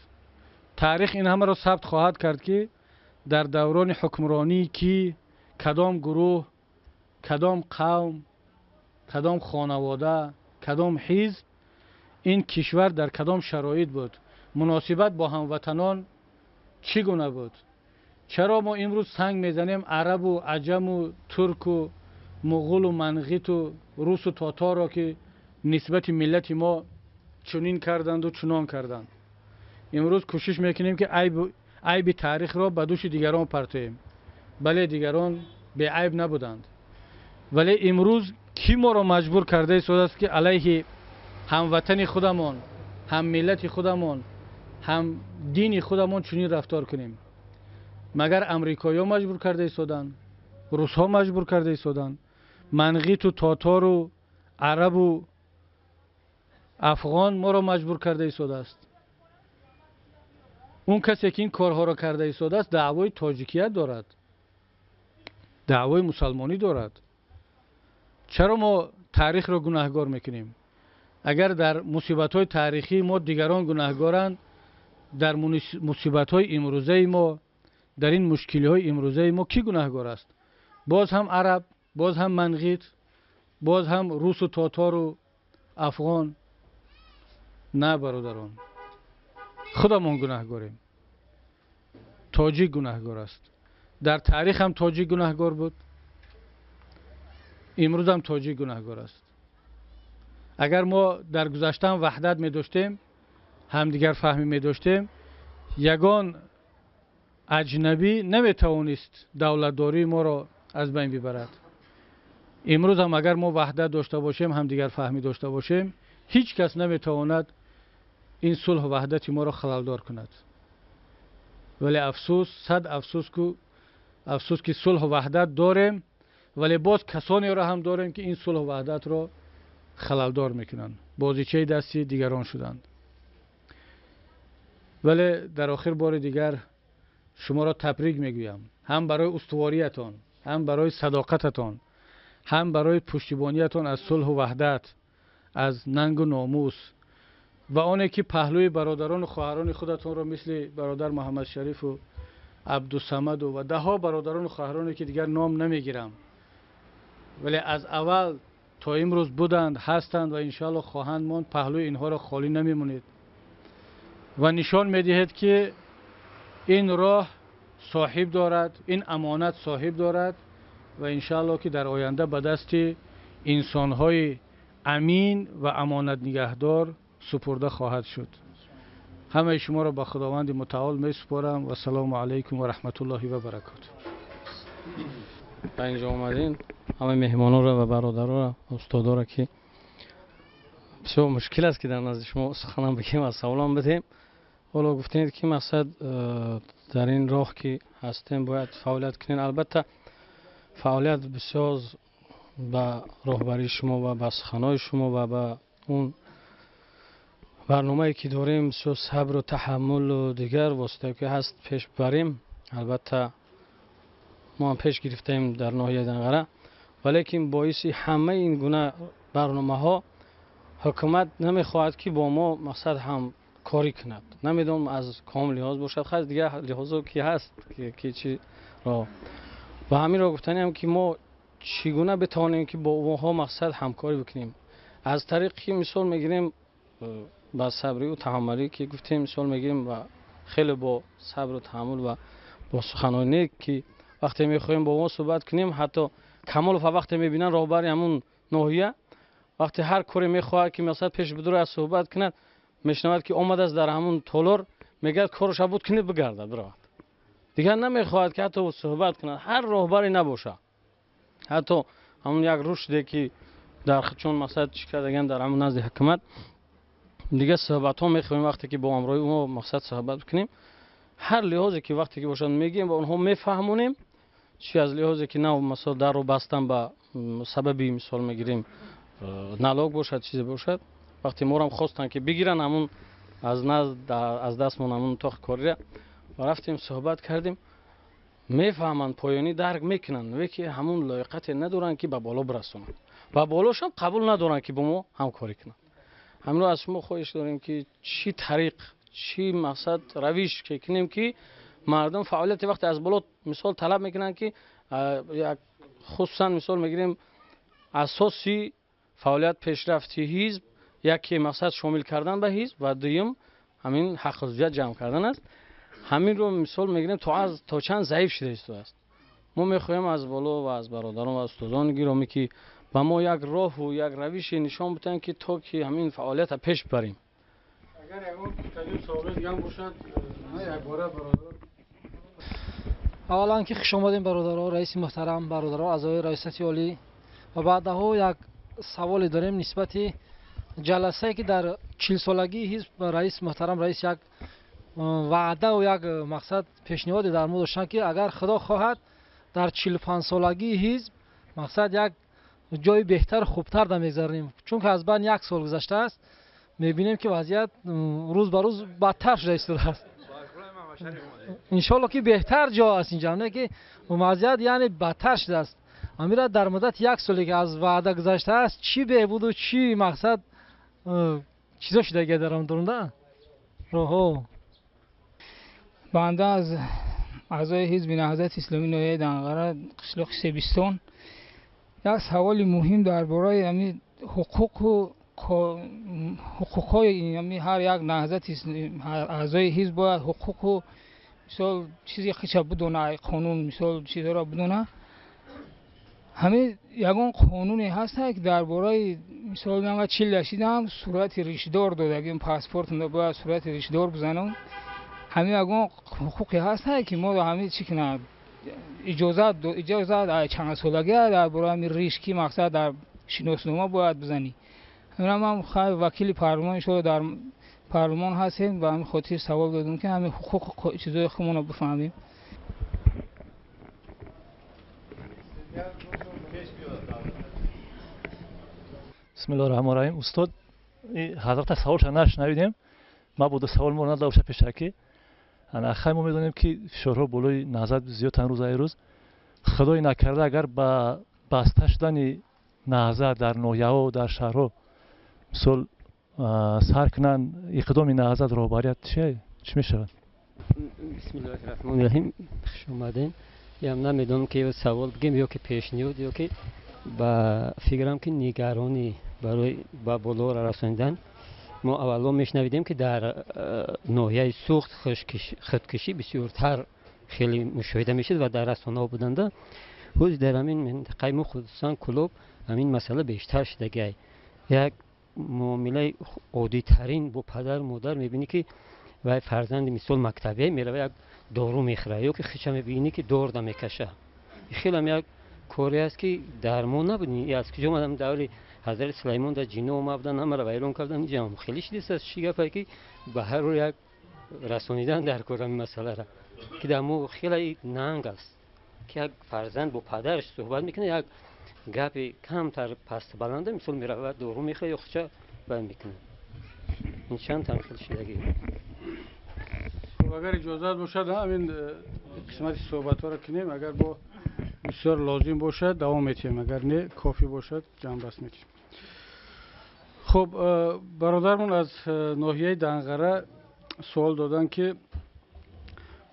Таърих ин ҳамаро сабт хоҳад кард, ки дар даврони ҳукмронии кӣ, кадом гурӯҳ, кадом қавм, кадом хонавода, кадом ҳизб ин кишвар дар кадом шароит буд, муносибат бо ҳамватанон чӣ гуна буд. Чаро мо имрӯз санг мезанем арабу аҷаму турку муғулу манғиту русу тоторо, ки нисбати миллати мо чунин карданду чунон карданд? Имрӯз кӯшиш мекунем, ки айби таърихро ба дӯши дигарон партоем. Бале, дигарон беайб набуданд, вале имрӯз кӣ моро маҷбур карда истодааст, ки алайҳи ҳамватани худамон, ҳам миллати худамон, ҳам дини худамон чунин рафтор кунем? Магар амрикоиҳо маҷбур карда истоданд? Русҳо маҷбур карда истоданд? Манғиту тотору арабу афғон моро маҷбур карда истодааст? Он касе ки ин корҳоро карда истодааст, даъвои тоҷикият дорад, даъвои мусалмонӣ дорад. Чаро мо таърихро гунаҳгор мекунем? Агар дар мусибатҳои таърихии мо дигарон гунаҳгоранд, дар мусибатҳои имрӯзаи мо, дар ин мушкилиҳои имрӯзаи мо кӣ гунаҳгор аст? Боз ҳам араб, боз ҳам манғит, боз ҳам русу тотору афғон? На, бародарон, худамон гунаҳгорем. Тоҷик гунаҳгор аст. Дар таърих ҳам тоҷик гунаҳгор буд, имрӯзам тоҷик гунаҳгор аст. Агар мо дар гузаштаам ваҳдат медоштем, ҳамдигар фаҳмӣ медоштем, ягон аҷнабӣ наметавонист давлатдории моро аз байн бибарад. Имрӯз ҳам агар мо ваҳдат дошта бошем, ҳамдигар фаҳмӣ дошта бошем, ҳеҷ кас наметавонад ин сулҳу ваҳдати моро халалдор кунад. Вале афсӯс, сад афсӯс, ки сулҳу ваҳдат дорем, вале боз касонеро ҳам дорем, ки ин сулҳу ваҳдатро халалдор мекунанд, бозичаи дасти дигарон шуданд. Вале дар охир бори дигар шуморо табрик мегӯям, ҳам барои устувориятон, ҳам барои садоқататон, ҳам барои пуштибониятон аз сулҳу ваҳдат, аз нангу номус ва оне ки паҳлӯи бародарону хоҳарони худатонро мисли бародар Муҳаммадшарифу Абдусамаду ва даҳҳо бародарону хоҳароне ки дигар ном намегирам, вале аз аввал то имрӯз буданд, ҳастанд ва иншоаллоҳ хоҳанд монд. Паҳлӯи инҳоро холӣ намемонед ва нишон медиҳед, ки ин роҳ соҳиб дорад, ин амонат соҳиб дорад ва иншоаллоҳ ки дар оянда ба дасти инсонҳои амин ва амонатнигаҳдор супурда хоҳад шуд. Ҳамаи шуморо ба Худованди мутаол месупорам. Вассалому алайкум ва раҳматуллоҳи ва баракоту. Ба инҷо омадем, ҳамаи меҳмононро ва бародаронро, устодоро, ки бисёр мушкил аст, ки дар назди шумо суханам бигем ва саволам бидиҳем. Ҳоло гуфтед, ки мақсад дар ин роҳ ки ҳастем, бояд фаъолият кунем. Албатта, фаъолият бисёр ба роҳбарии шумо ва ба суханҳои шумо ва ба он барномае ки дорем, бисёр сабру таҳаммулу дигар воситае ки ҳаст, пеш барем. Албатта, мо ҳам пеш гирифтаем дар ноҳияи Данғара, валекин боиси ҳамаи ин гуна барномаҳо ҳукумат намехоҳад, ки бо мо мақсад ҳамкорӣ кунад. Намедонам, аз ком лиҳоз бошад, хайр, дигар лиҳозо ки ҳаст, ки чи ро ва ҳаминро гуфтаниам, ки мо чӣ гуна битавонем, ки бо онҳо мақсад ҳамкорӣ бикунем. Аз тариқи мисол мегирем, ба сабриву таҳаммулӣ ки гуфтем, мисол мегирем, ва хеле бо сабру таҳаммул ва бо суханони нек, ки вақте мехоҳем бо онҳо суҳбат кунем. Ҳатто Камолов вақте мебинанд, роҳбари ҳамун ноҳия, вақте ҳар коре мехоҳад, ки масалан пеш бидурад, суҳбат кунад, мешунавад, ки омадааст дар ҳамун толор, мегӯяд: «Корша буд кунед, бигардад, биравад». Дигар намехоҳад, ки ҳатто суҳбат кунад, ҳар роҳбаре набошад. Ҳатто ҳамун як рушде ки дар чун масалан чӣ кардаган дар ҳамун назди ҳукумат, дигар суҳбатҳо мехоҳем, вақте ки бо ҳамроҳи ӯ мақсад суҳбат бикунем, ҳар лиҳозе ки вақте ки бошад, мегӯем ва онҳо мефаҳмонем. Чи аз лиҳозе ки нав масалан дарро бастан, ба сабаби мисол мегирем, налог бошад, чизе бошад, вақте морам хостанд, ки бигиранд ҳамун аз назд, аз дастмон ҳамун утоқи кориро, ва рафтем, суҳбат кардем, мефаҳманд, поёнӣ дарк мекунанд, ки ҳамун лоиқате надоранд, ки ба боло бирасонанд, ва болошам қабул надоранд, ки бо мо ҳамкорӣ кунанд. Ҳаминро аз шумо хоҳиш дорем, ки чӣ тариқ, чӣ мақсад равиш ки кунем, ки мардум фаъолияти вақте аз боло мисол талаб мекунанд, ки як хусусан мисол мегирем, асоси фаъолият пешрафти ҳизб яке мақсад шомил кардан ба ҳизб ва дуюм ҳамин ҳаққузият ҷамъ кардан аст. Ҳаминро мисол мегирем, то чанд заиф шуда истодааст. Мо мехоҳем аз боло ва аз бародарон ва устодони гиромӣ, ки ба мо як роҳу як равише нишон бидиҳанд, ки то ки ҳамин фаъолиятро пеш барем. Агар ягон саволи дигар бошад, якбора бародарон. Аввалан ки хуш омадем, бародаро, раиси муҳтарам, бародаро, аъзои раёсати олӣ. Ва баъдаҳо як саволе дорем нисбати ҷаласае, ки дар 40-солагии ҳизб раис муҳтарам, раис як ваъдаву як мақсад пешниҳоде дар мо доштанд, ки агар Худо хоҳад, дар 45-солагии ҳизб мақсад як ҷои беҳтару хубтар да мегзаронем. Чунки аз байн як сол гузаштааст, мебинем, ки вазъият рӯз ба рӯз бадтар шуда истодааст. Иншоалло, ки беҳтар ҷо аст инҷа, не ки вазъият яъне бадтар шудааст. Амира дар муддати як соле, ки аз ваъда гузаштааст, чӣ беҳбуду чӣ мақсад чизо шудагия дар он дурунда роҳҳо? Банда аз аъзои ҳизби Наҳзати Исломии ноҳияи Данғара, қишлоқи Себистон. Як саволи муҳим дар бораи ҳамин ҳуқуқу ҳуқуқҳои ҳар як наҳзати аъзои ҳизб бояд ҳуқуқу мисол чизи хиша бидона, қонун мисол чизҳоро бидона. Ҳамин ягон қонуне ҳаста, ки дар бораи мисол ман 40 шидам, сурати ришдор додагим, паспортам бояд сурати ришдор бизанам. Ҳамин ягон ҳуқуқе ҳаста, ки мо ҳамин чӣ кунам, иҷозат чандсолагия дар бораи ҳамин риш, ки мақсад дар шиноснома бояд бизанӣ? Ҳамина ман вакили парлумон, иншоалло дар парлумон ҳастем, ба ҳамин хотир савол додем, ки ҳамин ҳуқуқ чизои худмонро бифаҳмем. Бисмиллоҳи раҳмони раҳим. Устод, ҳазрата саволша нашунавидем, мабодо савол мо надошта пешакӣ. Хай, мо медонем, ки фишорҳо болои наҳзат зиёдтан рӯз ай рӯз. Худои накарда, агар ба баста шудани наҳзат дар ноҳияҳо, дар шаҳрҳо мисол сар кунанд, иқдоми наҳзат, роҳбарият чӣ мешавад? Бисмиллоҳи раҳмони раҳим. Хуш омадем. Ям намедонам, ки ё савол бигем, ё ки пешниҳод, ё ки ба фикрам, ки нигаронӣ барои ба болоро расонидан. Мо аввало мешунавидем, ки дар ноҳияи Суғд худкушӣ бисёртар хеле мушоҳида мешуд ва дар расонаҳо буданда. Ҳоз дар ҳамин минтақаи мо, хусусан Кӯлоб, ҳамин масъала бештар шудагиай. Як муомилаи оддитарин бо падару модар мебинӣ, ки вай фарзанди, мисол, мактабе мерава, як дору мехӯра, ё ки хича мебинӣ, ки дорда мекаша. Хелам як коре аст, ки дар мо набуд. Аз куҷо омадам? Даври ҳазрати Сулаймон дар ҷино омада буданд, ҳамаро вайрон карданд. Инҷам хеле шидааст. Чӣ гапае, ки ба ҳар рӯ як расонидан дар кор ҳамин масъаларо, ки дар мо хеле нанг аст, ки як фарзанд бо падараш суҳбат мекунад, як гапи камтар пасту баланда, мисол, меравад, дору мехӯрад ё хуча баён мекунад. Ин чанд там хеле шидагӣ. Хуб, агар иҷозат бошад, ҳамин қисмати суҳбатҳоро кунем. Агар бо бисёр лозим бошад, давом метиҳем, агар не, кофӣ бошад, ҷамъбаст метиҳем. Хуб, бародармон аз ноҳияи Данғара суол доданд, ки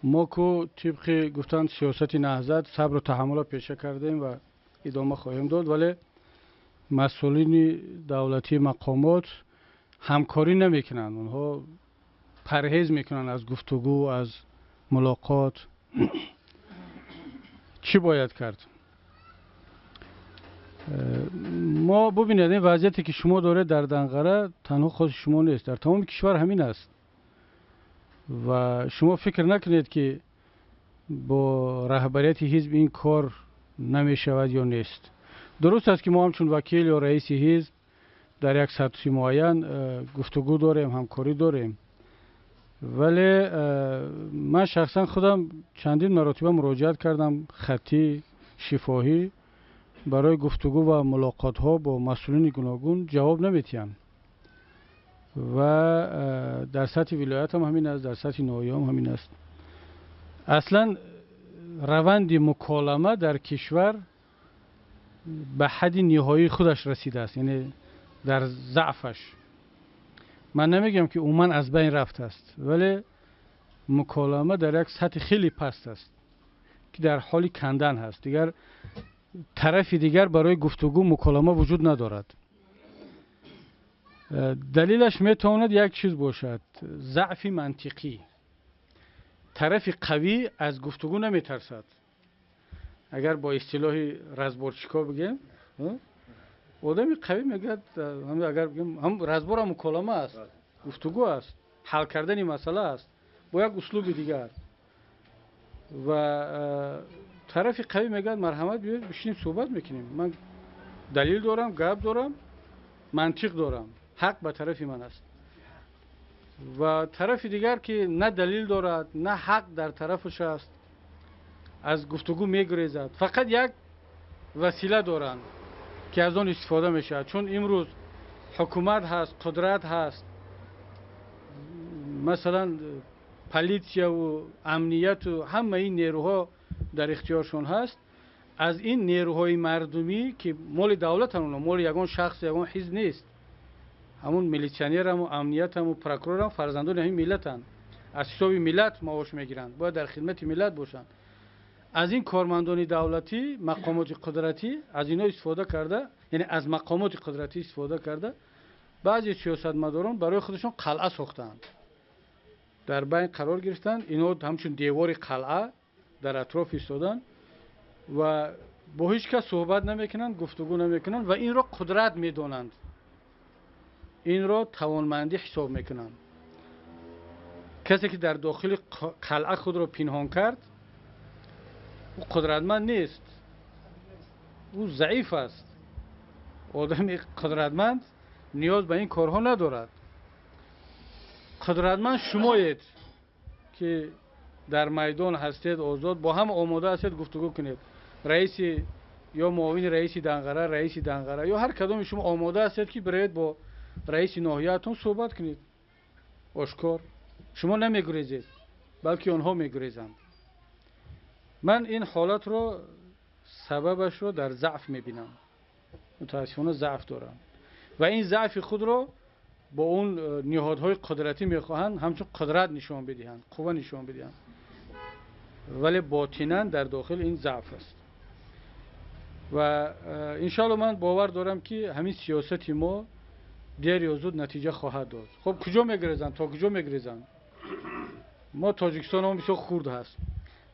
мо ку тибқи гуфтанд сиёсати Наҳзат сабру таҳаммулро пеша кардем ва идома хоҳем дод, вале масъулини давлатии мақомот ҳамкорӣ намекунанд, онҳо парҳез мекунанд аз гуфтугӯ, аз мулоқот. Чӣ бояд кард? Мо бубинед, ин вазъияте, ки шумо доред дар Данғара, танҳо хоси шумо нест, дар тамоми кишвар ҳамин аст. Ва шумо фикр накунед, ки бо раҳбарияти ҳизб ин кор намешавад ё нест. Дуруст аст, ки мо ҳамчун вакил ё раиси ҳизб дар як сатҳи муайян гуфтугӯ дорем, ҳамкорӣ дорем, вале ман шахсан худам чандин маротиба муроҷиат кардам, хаттӣ, шифоҳӣ, барои гуфтугӯ ва мулоқотҳо бо масъулини гуногун, ҷавоб наметиҳанд. Ва дар сатҳи вилоятам ҳамин аст, дар сатҳи ноҳияам ҳамин аст. Аслан раванди муколама дар кишвар ба ҳадди ниҳоии худаш расидааст, яъне дар заъфаш. Ман намегӯям, ки умуман аз байн рафтааст, вале муколама дар як сатҳи хеле паст аст, ки дар ҳоли кандан ҳаст. Дигар тарафи дигар барои гуфтугӯ, муколама вуҷуд надорад. Далелаш метавонад як чиз бошад: заъфи мантиқӣ. Тарафи қавӣ аз гуфтугӯ наметарсад. Агар бо истилоҳи разборчико бигем, одами қавӣ мегӯяд, агар бигем, ҳам разбор ам муколама аст, гуфтугӯ аст, ҳал кардани масъала аст бо як услуби дигар. Ва тарафи қавӣ мегӯяд: марҳамат, биёед бишинем, суҳбат мекунем, ман далел дорам, гап дорам, мантиқ дорам, ҳақ ба тарафи ман аст. Ва тарафи дигар, ки на далел дорад, на ҳақ дар тарафаш аст, аз гуфтугӯ мегурезад. Фақат як васила доранд, ки аз он истифода мешавад, чун имрӯз ҳукумат ҳаст, қудрат ҳаст, масалан, политсияву амнияту ҳамаи ин нерӯҳо дар ихтиёршон ҳаст. Аз ин нерӯҳои мардумӣ, ки моли давлатан, оно моли ягон шахс, ягон ҳизб нест, ҳамун милитсионераму амниятаму прокурорам фарзандони ҳамин миллатанд, аз ҳисоби миллат маош мегиранд, бояд дар хидмати миллат бошанд. Аз ин кормандони давлатӣ, мақомоти қудратӣ, аз инҳо истифода карда, яъне аз мақомоти қудратӣ истифода карда, баъзе сиёсатмадорон барои худашон қалъа сохтаанд, дар байн қарор гирифтанд. Инҳо ҳамчун девори қалъа дар атроф истоданд ва бо ҳеҷ кас суҳбат намекунанд, гуфтугӯ намекунанд ва инро қудрат медонанд, инро тавонмандӣ ҳисоб мекунанд. Касе, ки дар дохили қалъа худро пинҳон кард, ӯ қудратманд нест, ӯ заиф аст. Одами қудратманд ниёз ба ин корҳо надорад. Қудратманд шумоед, ки дар майдон ҳастед, озод бо ҳама омода ҳастед гуфтугӯ кунед. Раиси ё муовини раиси Данғара, раиси Данғара ё ҳар кадоми шумо омода ҳастед, ки биравед, бо раиси ноҳияатон суҳбат кунед ошкор. Шумо намегурезед, балки онҳо мегурезанд. Ман ин ҳолатро, сабабашро дар заъф мебинам. Мутаассифона, заъф дорам ва ин заъфи худро Бо он ниҳодҳои қудратӣ мехоҳанд ҳамчун қудрат нишон бидиҳанд, қувва нишон бидиҳанд, вале ботинан дар дохил ин заъф аст. Ва иншоалло ман бовар дорам, ки ҳамин сиёсати мо дер ё зуд натиҷа хоҳад дод. Хуб, куҷо мегрезанд, то куҷо мегрезанд? Мо Тоҷикистон бисёр хурд ҳаст.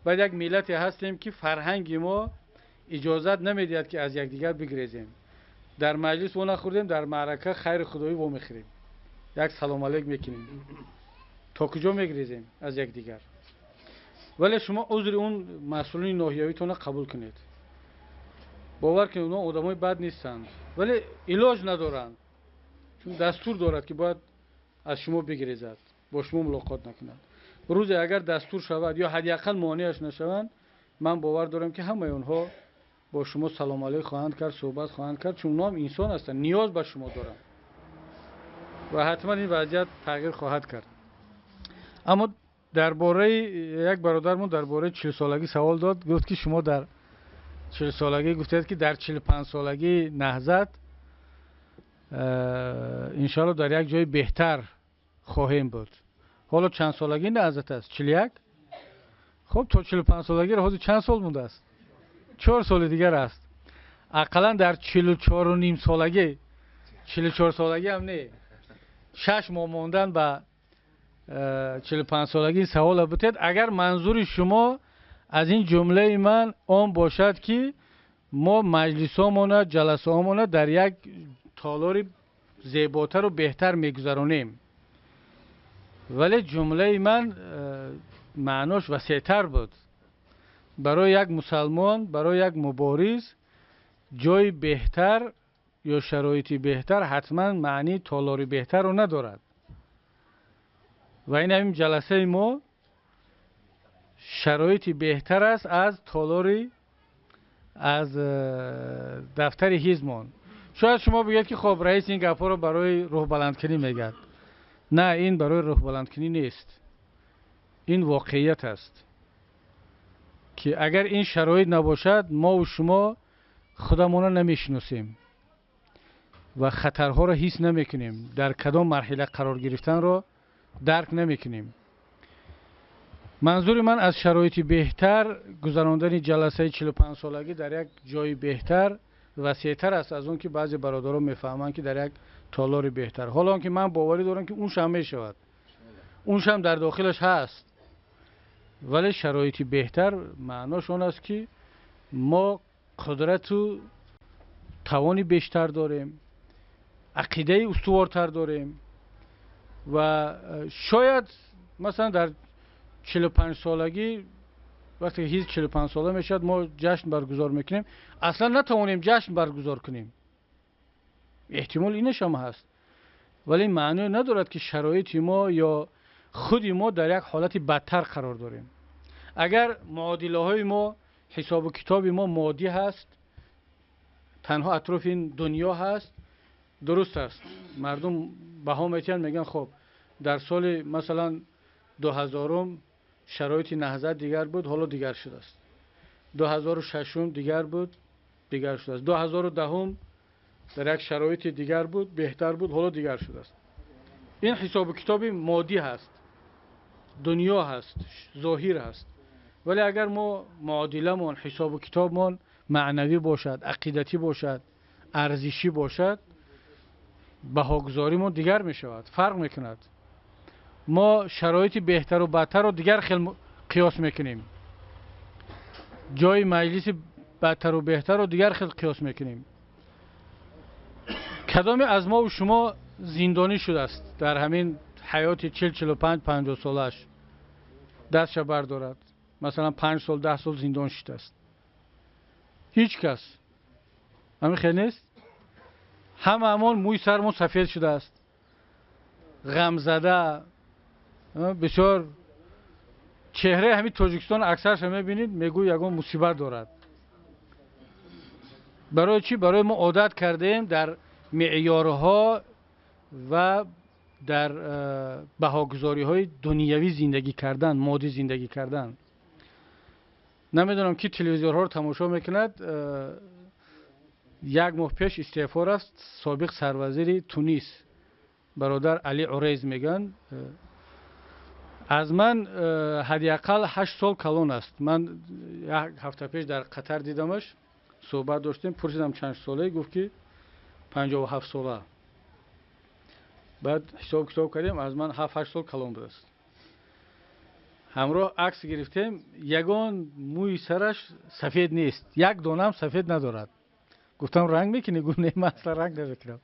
Баъд як миллате ҳастем, ки фарҳанги мо иҷозат намедиҳад, ки аз якдигар бигрезем. Дар маҷлис во нахӯрдем, дар маърака хайри худоӣ во мехӯрем, як салом алейк мекунем. То куҷо мегрезем аз якдигар? Вале шумо узри он масъулини ноҳиявитонро қабул кунед. Бовар кунед, онҳо одамои бад нестанд, вале илоҷ надоранд, чун дастур дорад, ки бояд аз шумо бигрезад, бо шумо мулоқот накунад. Рӯзе агар дастур шавад ё ҳадди ақал монеаш нашаванд, ман бовар дорам, ки ҳамаи онҳо бо шумо салом алейк хоҳанд кард, суҳбат хоҳанд кард, чун онҳо ҳам инсон ҳастанд, ниёз ба шумо доранд ва ҳатман ин вазъият тағйир хоҳад кард. Аммо дар бораи як бародармон дар бораи 40-солагӣ савол дод, гуфт, ки шумо дар 40-солагӣ гуфтед, ки дар 45-солагии Наҳзат иншоалло дар як ҷои беҳтар хоҳем буд. Ҳоло чанд солагии Наҳзат аст? 41. Хуб, то 45-солагиро ҳозир чанд сол мондааст? 4 соли дигар аст. Ақаллан дар 44,5 солагӣ, 44 солагӣ ҳам не, 6 моҳ мондан ба 45-солагӣ савола бутед. Агар манзури шумо аз ин ҷумлаи ман он бошад, ки мо маҷлисҳомона, ҷаласаҳомона дар як толори зеботару беҳтар мегузаронем, вале ҷумлаи ман маънош васеътар буд. Барои як мусалмон, барои як мубориз ҷои беҳтар ё шароити беҳтар ҳатман маънии толори беҳтарро надорад. Ва ин ҳамин ҷаласаи мо шароити беҳтар аст аз толори, аз дафтари ҳизбмон. Шояд шумо бигӯед, ки хоб, раис ин гапҳоро барои рӯҳбаландкунӣ мегӯяд. На, ин барои рӯҳбаландкунӣ нест, ин воқеият аст, ки агар ин шароит набошад, мову шумо худамонро намешиносем ва хатарҳоро ҳис намекунем, дар кадом марҳила қарор гирифтанро дарк намекунем. Манзури ман аз шароити беҳтар гузарондани ҷаласаи 45-солагӣ дар як ҷои беҳтар васеътар аст аз он ки баъзе бародарон мефаҳманд, ки дар як толори беҳтар. Ҳоло он ки ман боварӣ дорам, ки уншам мешавад, уншам дар дохилаш ҳаст, вале шароити беҳтар маънош он аст, ки мо қудрату тавони бештар дорем, ақидаи устувортар дорем ва шояд масалан дар 45-солагӣ, вақте ҳизб 45 сола мешавад, мо ҷашн баргузор мекунем, аслан натавонем ҷашн баргузор кунем, эҳтимол инашам ҳаст. Вале маъное надорад, ки шароити мо ё худи мо дар як ҳолати бадтар қарор дорем. Агар муодилаҳои мо, ҳисобу китоби мо моддӣ ҳаст, танҳо атрофи ин дунё ҳаст, дуруст аст, мардум баҳо метиҳанд, мегӯянд: хоб, дар соли масалан 2000-ум шароити Наҳзат дигар буд, ҳоло дигар шудааст, 2006-ум дигар буд, дигар шудааст, 2010-ум дар як шароити дигар буд, беҳтар буд, ҳоло дигар шудааст. Ин ҳисобу китоби моддӣ ҳаст, дунё ҳаст, зоҳир ҳаст. Вале агар мо муодиламон, ҳисобу китобмон маънавӣ бошад, ақидатӣ бошад, арзишӣ бошад, баҳогузоримон дигар мешавад, фарқ мекунад. Мо шароити беҳтару бадтарро дигар хел қиёс мекунем, ҷои маҷлиси бадтару беҳтарро дигар хел қиёс мекунем. Кадоме аз мову шумо зиндонӣ шудааст дар ҳамин ҳаёти 40, 45, 50 солааш, дастша бардорад. Масалан, 5 сол, 10 сол зиндон шудааст? Ҳеҷ кас. Ҳамин хел нест? Ҳамаамон мӯи сармон сафед шудааст, ғамзада, бисёр чеҳраи ҳамин Тоҷикистон аксарша мебинед, мегӯй ягон мусибат дорад. Барои чӣ? Барои мо одат кардаем дар меъёрҳо ва дар баҳогузориҳои дунявӣ зиндагӣ кардан, моддӣ зиндагӣ кардан. Намедонам, ки телевизорҳоро тамошо мекунад. Як моҳ пеш истеъфо рафт собиқ сарвазири Тунис. Бародар Али Урез мегӯянд, аз ман ҳадди ақал 8 сол калон аст. Ман як ҳафта пеш дар Қатар дидамаш, суҳбат доштем, пурсидам чанд солае, гуфт ки 57 сола. Баъд ҳисоб китоб кардем, аз ман 7-8 сол калон будааст. Ҳамроҳ акс гирифтем, ягон мӯи сараш сафед нест, як донам сафед надорад. Гуфтам ранг мекунӣ? Гуфт не, ман асло ранг намекунам.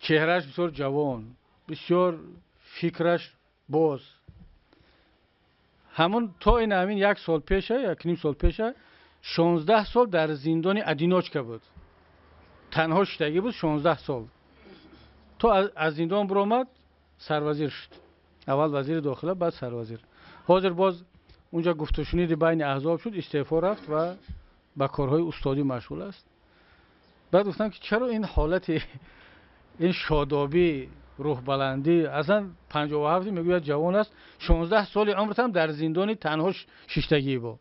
Чеҳрааш бисёр ҷавон, бисёр фикраш боз. Ҳамон то ин ҳамин як сол пеша, як ним сол пеша, 16 сол дар зиндони одиночка буд. Танҳо шудагӣ буд 16 сол. То аз зиндон баромад, сарвазир шуд. Аввал вазири дохила, баъд сарвазир. Ҳозир боз унҷа гуфтушуниди байни аҳзоб шуд, истеъфо рафт ва ба корҳои устодӣ машғул аст. Баъд гуфтам ки чаро ин ҳолати ин шодобӣ, рӯҳбаландӣ, аслан 57 мегӯяд ҷавон аст, 16 соли умртам дар зиндони танҳо шиштагӣ буд.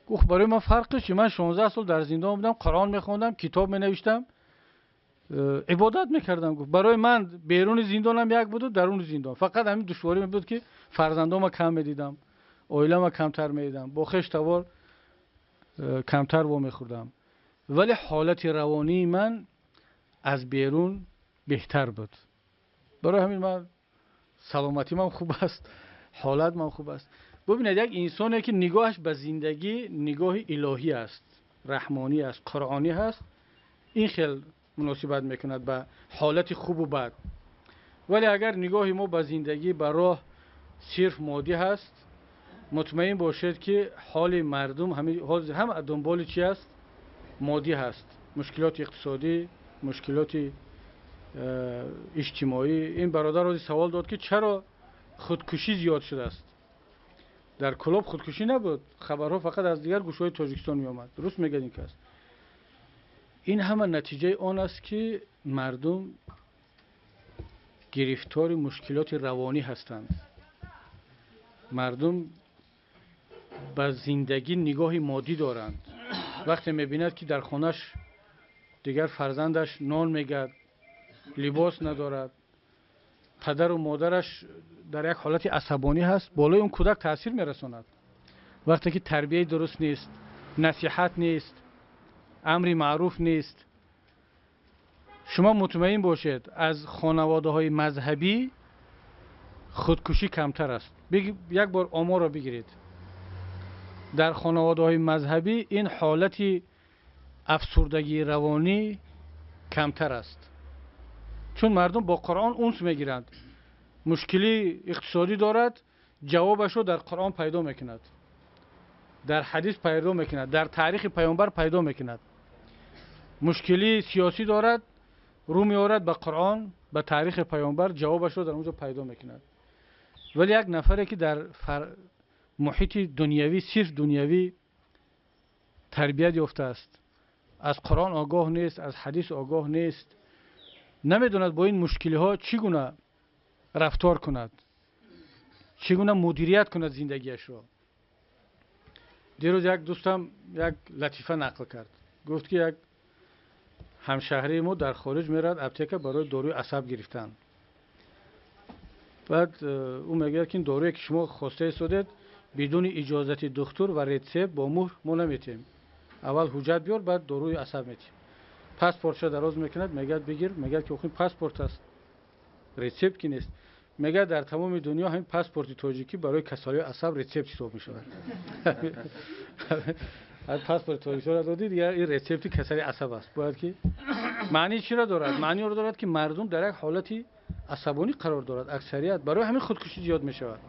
Гуфт барои ман фарқиш чи, ман 16 сол дар зиндон будам, Қуръон мехондам, китоб менавиштам, ибодат мекардам. Гуфт барои ман беруни зиндонам як буд ва даруни зиндон. Фақат ҳамин душворӣ мебуд ки фарзандома кам медидам, оилама камтар медидам, бо хештавор камтар вомехӯрдам. Вале ҳолати равонии ман аз берун беҳтар буд. Барои ҳамин ман саломатии ман хуб аст, ҳолат ман хуб аст. Бубинед, як инсоне ки нигоҳаш ба зиндагӣ нигоҳи илоҳӣ аст, раҳмонӣ аст, қуръонӣ ҳаст, ин хел муносибат мекунад ба ҳолати хубу бад. Вале агар нигоҳи мо ба зиндагӣ, ба роҳ сирф моддӣ ҳаст, мутмаин бошед ки ҳоли мардум ҳам дунболи чи аст? Моддӣ ҳаст. Мушкилоти иқтисодӣ, мушкилоти иҷтимоӣ. Ин бародар рӯзи савол дод ки чаро худкушӣ зиёд шудааст. Дар Кӯлоб худкушӣ набуд, хабарҳо фақат аз дигар гӯшаҳои Тоҷикистон меомад. Дуруст мегӯяд ин кас. Ин ҳама натиҷаи он аст ки мардум гирифтори мушкилоти равонӣ ҳастанд. Мардум ба зиндагӣ нигоҳи моддӣ доранд. Вақте мебинад ки дар хонаш дигар фарзандаш нон мегӯяд, либос надорад, падару модараш дар як ҳолати асабонӣ ҳаст, болои он кӯдак таъсир мерасонад. Вақте ки тарбияи дуруст нест, насиҳат нест, амри маъруф нест, шумо мутмаин бошед аз хонаводаҳои мазҳабӣ худкушӣ камтар аст. Як бор оморро бигиред. Дар хонаводаҳои мазҳабӣ ин ҳолати афсурдагии равонӣ камтар аст, чун мардум бо Қуръон унс мегиранд. Мушкили иқтисодӣ дорад, ҷавобашро дар Қуръон пайдо мекунад, дар ҳадис пайдо мекунад, дар таърихи паёмбар пайдо мекунад. Мушкили сиёсӣ дорад, рӯ меорад ба Қуръон, ба таърихи паёмбар, ҷавобашро дар онҷо пайдо мекунад. Вале як нафаре ки дар муҳити дунявӣ, сирф дунявӣ тарбият ёфтааст, аз Қуръон огоҳ нест, аз ҳадис огоҳ нест, намедонад бо ин мушкилиҳо чӣ гуна рафтор кунад, чӣ гуна мудирият кунад зиндагиашро. Дирӯз як дӯстам як латифа нақл кард. Гуфт ки як ҳамшаҳрии мо дар хориҷ меравад аптека барои доруи асаб гирифтан. Баъд ӯ мегӯяд ки ин доруе ки шумо хоста истодед бидуни иҷозати духтур ва рецепт бо муҳр мо наметиҳем. Аввал ҳуҷҷат биёр, баъд доруи асаб метиҳем. Паспортша дароз мекунад, мегӯяд бигир, мегӯяд ки охир паспорт аст, рецепт ки нест. Мегӯяд дар тамоми дунё ҳамин паспорти тоҷикӣ барои касалиҳои асаб рецепт ҳисоб мешавад. Паспорти тоҷикиро додӣ, дигар ин рецепти касалии асаб аст. Бояд ки маънии чиро дорад? Маъниро дорад ки мардум дар як ҳолати асабонӣ қарор дорад, аксарият. Барои ҳамин худкушӣ зиёд мешавад.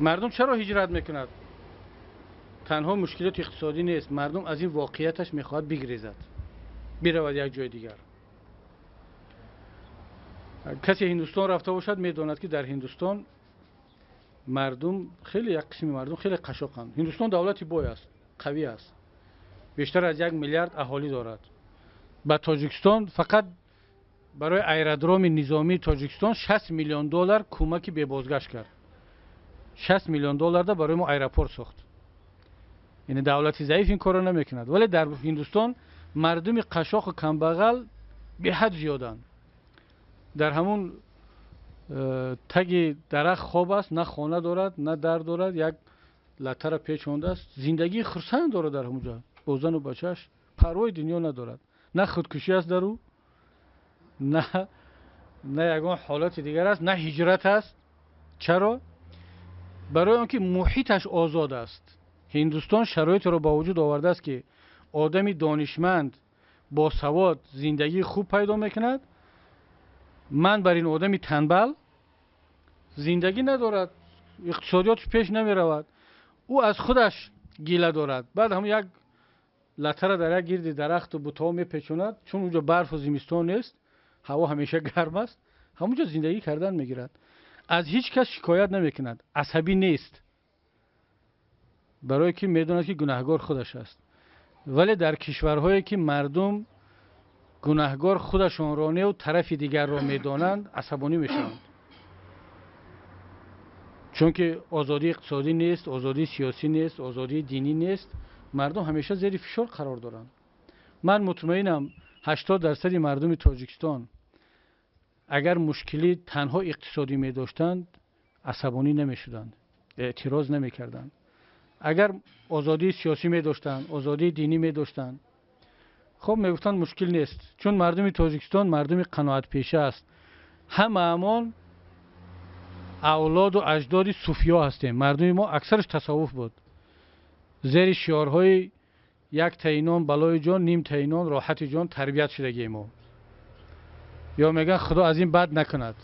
Мардум чаро ҳиҷрат мекунад? Танҳо мушкилоти иқтисодӣ нест, мардум аз ин воқеияташ мехоҳад бигрезад, биравад як ҷои дигар. Касе Ҳиндустон рафта бошад, медонад ки дар Ҳиндустон мардум хеле, як қисми мардум хеле қашоқанд. Ҳиндустон давлати бой аст, қавӣ аст, бештар аз 1 миллиард аҳолӣ дорад. Ба Тоҷикистон фақат барои аэродроми низомии Тоҷикистон 60 миллион доллар кӯмаки бебозгашт кард. 60 миллион долларда барои мо аэропорт сохт. Яъне давлати заиф ин корро намекунад. Вале дар Ҳиндустон мардуми қашоқу камбағал беҳад зиёданд. Дар ҳамун таги дарахт хоб аст, на хона дорад, на дар дорад, як латтара печондааст, зиндагии хурсанд дорад дар ҳамун ҷо бо зану бачааш, парвои дунё надорад, на худкушӣ аст дар ӯ, на ягон ҳолати дигар аст, на ҳиҷрат аст. Чаро? Барои он ки муҳиташ озод аст. Ҳиндустон шароитеро ба вуҷуд овардааст, ки одами донишманд босавод зиндагии хуб пайдо мекунад. Ман бар ин одами танбал зиндагӣ надорад, иқтисодиётш пеш намеравад, ӯ аз худаш гила дорад. Баъд ҳам як латтара дар як гирди дарахту бутаҳо мепечонад, чун онҷо барфу зимистон нест, ҳаво ҳамеша гарм аст, ҳамонҷо зиндагӣ кардан мегирад, аз ҳеҷ кас шикоят намекунад, асабӣ нест, барое ки медонад, ки гунаҳгор худаш аст. Вале дар кишварҳое ки мардум гунаҳгор худашонро неву тарафи дигарро медонанд, асабонӣ мешаванд, чунки озодии иқтисодӣ нест, озодии сиёсӣ нест, озодии динӣ нест, мардум ҳамеша зери фишор қарор доранд. Ман мутмаинам, 80% мардуми Тоҷикистон агар мушкилӣ танҳо иқтисодӣ медоштанд, асабонӣ намешуданд, эътироз намекарданд. Агар озодии сиёсӣ медоштанд, озодии динӣ медоштанд, хоб мегуфтанд, мушкил нест, чун мардуми Тоҷикистон мардуми қаноатпеша аст. Ҳамаамон авлоду аҷдоди суфиё ҳастем. Мардуми мо аксараш тасаввуф буд. Зери шиорҳои як таинон балои ҷон, ним таинон роҳати ҷон тарбият шудагии мо. Ё мегӯянд, Худо аз ин бад накунад.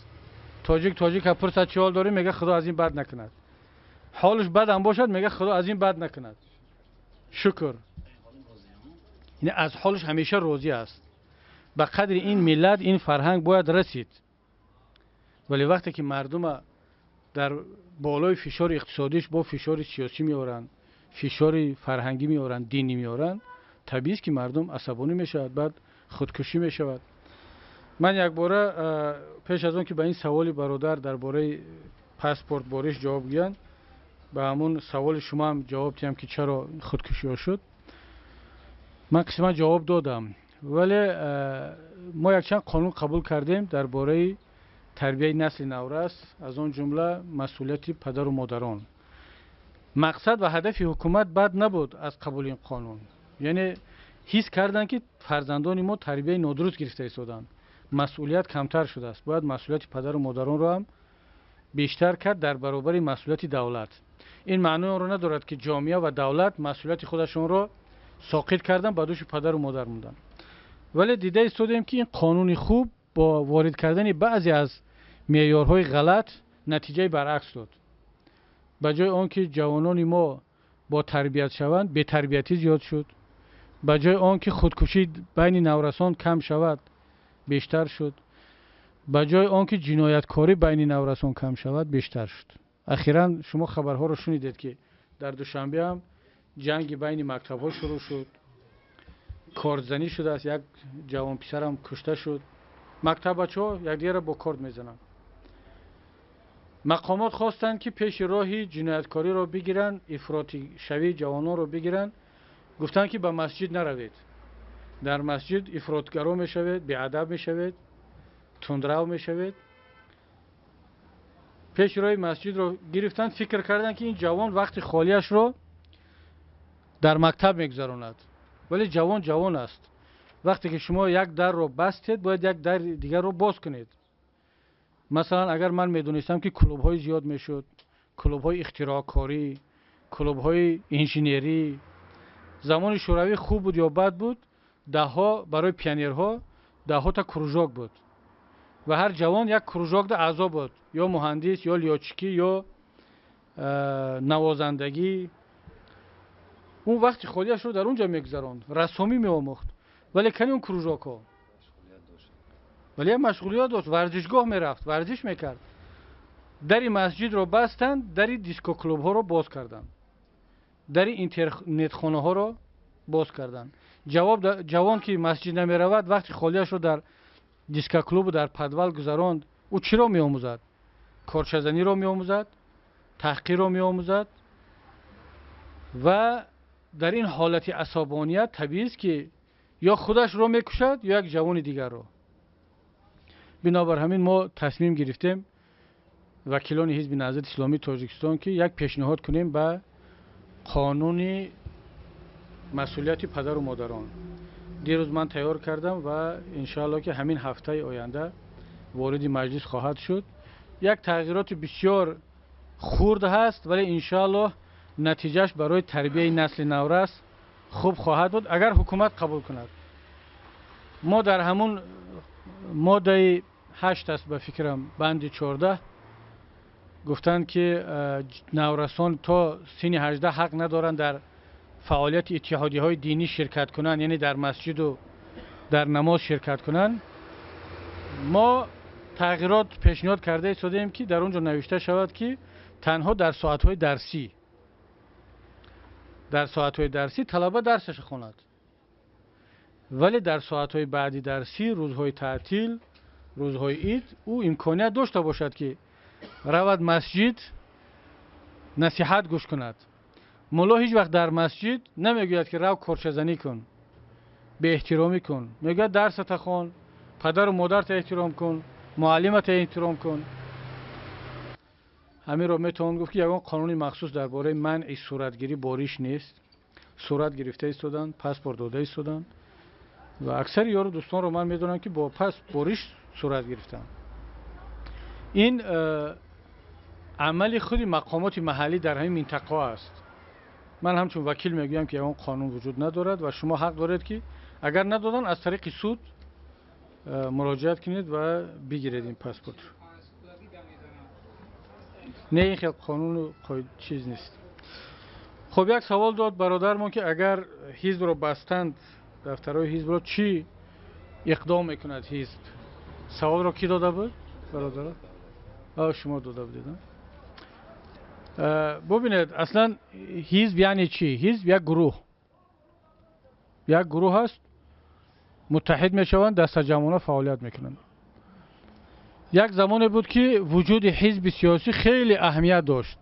Тоҷик тоҷика пурсад, чӣ ҳол дорӣ, мегӯяд, Худо аз ин бад накунад. Ҳолаш бадам бошад, мегӯяд, Худо аз ин бад накунад, шукр. Яъне аз ҳолаш ҳамеша розӣ аст. Ба қадри ин миллат, ин фарҳанг бояд расид. Вале вақте ки мардума дар болои фишори иқтисодиш бо фишори сиёсӣ меоранд, фишори фарҳангӣ меоранд, динӣ меоранд, табиист, ки мардум асабонӣ мешавад, баъд худкушӣ мешавад. Ман якбора пеш аз он ки ба ин саволи бародар дар бораи паспорт бориш ҷавоб гӯянд, ба ҳамун саволи шумо ҳам ҷавоб диҳам, ки чаро худкушиҳо шуд. Ман қисман ҷавоб додам, вале мо якчанд қонун қабул кардем дар бораи тарбияи насли наврас, аз он ҷумла масъулияти падару модарон. Мақсад ва ҳадафи ҳукумат бад набуд аз қабули ин қонун, яъне ҳис карданд, ки фарзандони мо тарбияи нодуруст гирифта истоданд, масъулият камтар шудааст, бояд масъулияти падару модаронро ҳам бештар кард дар баробари масъулияти давлат. Ин маънои онро надорад, ки ҷомеа ва давлат масъулияти худашонро соқит кардан, ба дӯши падару модар монданд. Вале дида истодем, ки ин қонуни хуб бо ворид кардани баъзе аз меъёрҳои ғалат натиҷаи баръакс дод. Ба ҷои он ки ҷавонони мо бо тарбият шаванд, бетарбиятӣ зиёд шуд. Ба ҷои он ки худкушӣ байни наврасон кам шавад, бештар шуд. Ба ҷои он ки ҷинояткорӣ байни наврасон кам шавад, бештар шуд. Ахиран шумо хабарҳоро шунидед, ки дар Душанбе ҳам ҷанги байни мактабҳо шурӯъ шуд, кордзанӣ шудааст, як ҷавонписарам кушта шуд. Мактаббачаҳо якдигарро бо корд мезананд. Мақомот хостанд, ки пеши роҳи ҷинояткориро бигиранд, ифротишавии ҷавононро бигиранд. Гуфтанд, ки ба масҷид наравед, дар масҷид ифротгаро мешавед, беадаб мешавед, тундрав мешавед. Пеши роҳи масҷидро гирифтанд, фикр карданд, ки ин ҷавон вақти холиашро дар мактаб мегузаронад. Вале ҷавон ҷавон аст. Вақте ки шумо як дарро бастед, бояд як дари дигарро боз кунед. Масалан, агар ман медонистам, ки клубҳои зиёд мешуд, клубҳои ихтироъкорӣ, клубҳои инженерӣ. Замони шӯравӣ хуб буд ё бад буд, даҳҳо барои пионерҳо даҳҳота кружок буд ва ҳар ҷавон як кружокда аъзо буд, ё муҳандис, ё лётчикӣ, ё навозандагӣ. Он вақти холиашро дар он ҷо мегузаронд, рассомӣ меомӯхт. Вале кани он кружокҳо? Вале як машғулият дошт, варзишгоҳ мерафт, варзиш мекард. Дари масҷидро бастанд, дари дискоклубҳоро боз карданд, дари интернетхонаҳоро боз карданд. Ҷавон ки масҷид намеравад, вақти холиашро дар дискоклубу дар подвал гузаронд, ӯ чиро меомӯзад? Корчазаниро меомӯзад, таҳқирро меомӯзад. Ва дар ин ҳолати асабоният табиист, ки ё худашро мекушад, ё як ҷавони дигарро. Бинобар ҳамин мо тасмим гирифтем вакилони ҳизби Наҳзати Исломии Тоҷикистон ки як пешниҳод кунем ба қонуни масъулияти падару модарон. Дирӯз ман тайёр кардам ва иншоалло ки ҳамин ҳафтаи оянда вориди маҷлис хоҳад шуд. Як тағйироти бисёр хурд ҳаст, вале иншоаллоҳ натиҷааш барои тарбияи насли наврас хуб хоҳад буд, агар ҳукумат қабул кунад. Мо дар ҳамун моддаи 8 аст ба фикрам, банди 14 гуфтанд ки наврасон то синни 18 ҳақ надоранд дар фаъолияти иттиҳодиҳои динӣ ширкат кунанд, яъне дар масҷиду дар намоз ширкат кунанд. Мо тағйирот пешниҳод карда истодаем ки дар он ҷо навишта шавад ки танҳо дар соатҳои дарсӣ, дар соатҳои дарсӣ талаба дарсаша хонад, вале дар соатҳои баъди дарсӣ, рӯзҳои таътил, рӯзҳои ид ӯ имконият дошта бошад ки равад масҷид, насиҳат гӯш кунад. Мулло ҳеҷ вақт дар масҷид намегӯяд ки рав корчазанӣ кун, беэҳтиромӣ кун. Мегӯяд дарсата хон, падару модарта эҳтиром кун, муаллимата эҳтиром кун. Ҳаминро метавон гуфт ки ягон қонуни махсус дар бораи манъи суратгирӣ бориш нест. Сурат гирифта истоданд, паспорт дода истоданд ва аксари ёру дӯстонро ман медонам ки бо пас бориш сурат гирифтанд. Ин амали худи мақомоти маҳаллӣ дар ҳамин минтақа аст. Ман ҳамчун вакил мегӯям ки ягон қонун вуҷуд надорад ва шумо ҳақ доред ки агар надоданд аз тариқи суд муроҷиат кунед ва бигиред ин паспортро. Не, ин хел қонуну чиз нест. Хуб, як савол дод бародармон ки агар ҳизбро бастанд, дафтарҳои ҳизбро, чӣ иқдом мекунад ҳизб? Саволро кӣ дода буд бародаро? Шумо дода будед. Бубинед, аслан ҳизб яъне чӣ? Ҳизб як гурӯҳ, як гурӯҳ аст, муттаҳид мешаванд, дастаҷамъона фаъолият мекунанд. Як замоне буд ки вуҷуди ҳизби сиёсӣ хеле аҳамият дошт,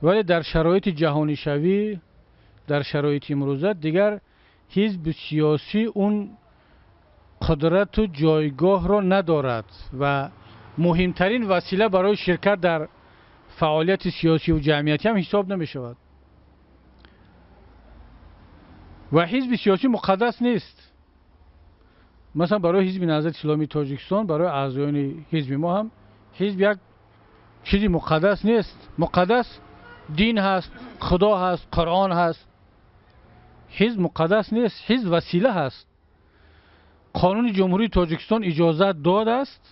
вале дар шароити ҷаҳонишавӣ, дар шароити имрӯза дигар ҳизби сиёсӣ он қудрату ҷойгоҳро надорад ва муҳимтарин васила барои ширкат дар фаъолияти сиёсиву ҷамъиятӣ ҳам ҳисоб намешавад. Ва ҳизби сиёсӣ муқаддас нест. Масалан, барои ҳизби Наҳзати Исломии Тоҷикистон, барои аъзоёни ҳизби мо ҳам ҳизб як чизи муқаддас нест. Муқаддас дин ҳаст, Худо ҳаст, Қуръон ҳаст. Ҳизб муқаддас нест, ҳизб васила ҳаст. Қонуни Ҷумҳурии Тоҷикистон иҷозат додааст,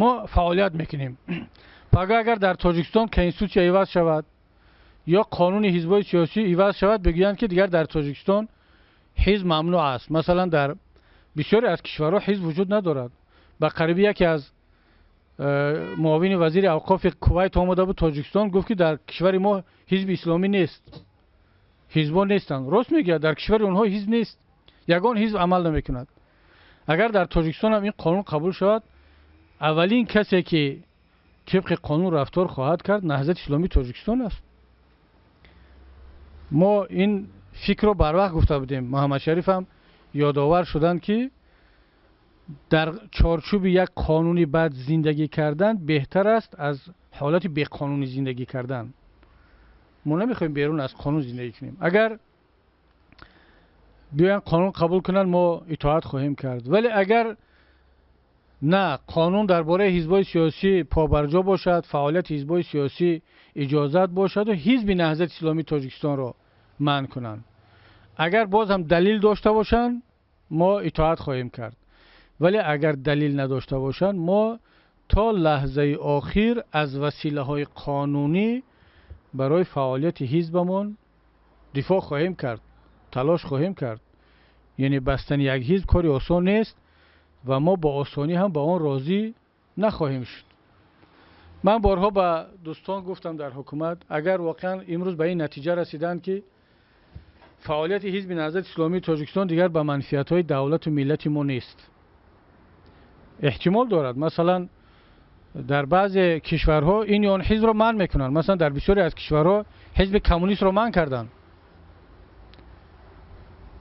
мо фаъолият мекунем. Пага агар дар Тоҷикистон конститутсия иваз шавад ё қонуни ҳизбҳои сиёсӣ иваз шавад, бигӯянд ки дигар дар Тоҷикистон ҳизб мамнӯъ аст. Масалан, дар бисёре аз кишварҳо ҳизб вуҷуд надорад. Ба қариби яке аз муовини вазири авқофи Кувайт омода буд Тоҷикистон, гуфт ки дар кишвари мо ҳизби исломӣ нест, ҳизбҳо нестанд. Рост мегӯяд, дар кишвари онҳо ҳизб нест, ягон ҳизб амал намекунад. Агар дар Тоҷикистон ҳам ин қонун қабул шавад, аввалин касе ки тибқи қонун рафтор хоҳад кард Наҳзати Исломии Тоҷикистон аст. Мо ин фикрро барвақт гуфта будем. Муҳаммадшариф ҳам ёдовар шуданд ки дар чорчӯби як қонуни бад зиндагӣ кардан беҳтар аст аз ҳолати беқонунӣ зиндагӣ кардан. Мо намехоҳем берун аз қонун зиндагӣ кунем. Агар биёянд қонун қабул кунанд, мо итоат хоҳем кард. Вале агар на, қонун дар бораи ҳизбҳои сиёсӣ побарҷо бошад, фаъолияти ҳизбҳои сиёсӣ иҷозат бошад ва ҳизби Наҳзати Исломии Тоҷикистонро манъ кунанд, агар боз ҳам далил дошта бошанд, мо итоат хоҳем кард. Вале агар далил надошта бошанд, мо то лаҳзаи охир аз василаҳои қонунӣ барои фаъолияти ҳизбамон дифоъ хоҳем кард, талош хоҳем кард. Яъне бастани як ҳизб кори осон нест ва мо бо осонӣ ҳам ба он розӣ нахоҳем шуд. Ман борҳо ба дӯстон гуфтам дар ҳукумат, агар воқеан имрӯз ба ин натиҷа расиданд ки фаъолияти ҳизби Наҳзати Исломии Тоҷикистон дигар ба манфиатҳои давлату миллати мо нест, эҳтимол дорад масалан дар баъзе кишварҳо ин ё он ҳизбро манъ мекунанд. Масалан, дар бисёре аз кишварҳо ҳизби коммунистро манъ карданд.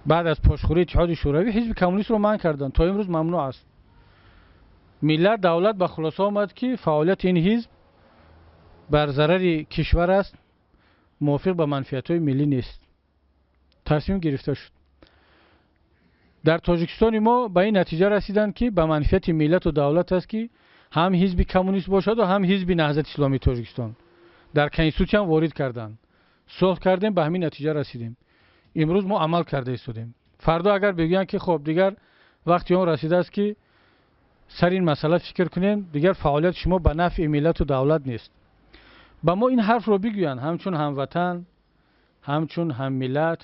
Баъд аз пошхӯрии Иттиҳоди Шӯравӣ ҳизби коммунистро манъ карданд, то имрӯз мамнӯъ аст. Миллат, давлат ба хулоса омад, ки фаъолияти ин ҳизб бар зарари кишвар аст, мувофиқ ба манфиатҳои миллӣ нест. Тасмим гирифта шуд. Дар Тоҷикистони мо ба ин натиҷа расиданд, ки ба манфиати миллату давлат аст, ки ҳам ҳизби коммунист бошаду ҳам ҳизби Наҳзати Исломии Тоҷикистон. Дар конститутсиям ворид карданд. Сулҳ кардем, ба ҳамин натиҷа расидем. Имрӯз мо амал карда истодем. Фардо агар бигӯянд, ки хоб, дигар вақти он расидааст, ки сари ин масъала фикр кунем, дигар фаъолияти шумо ба нафъи миллату давлат нест, ба мо ин ҳарфро бигӯянд, ҳамчун ҳамватан, ҳамчун ҳаммиллат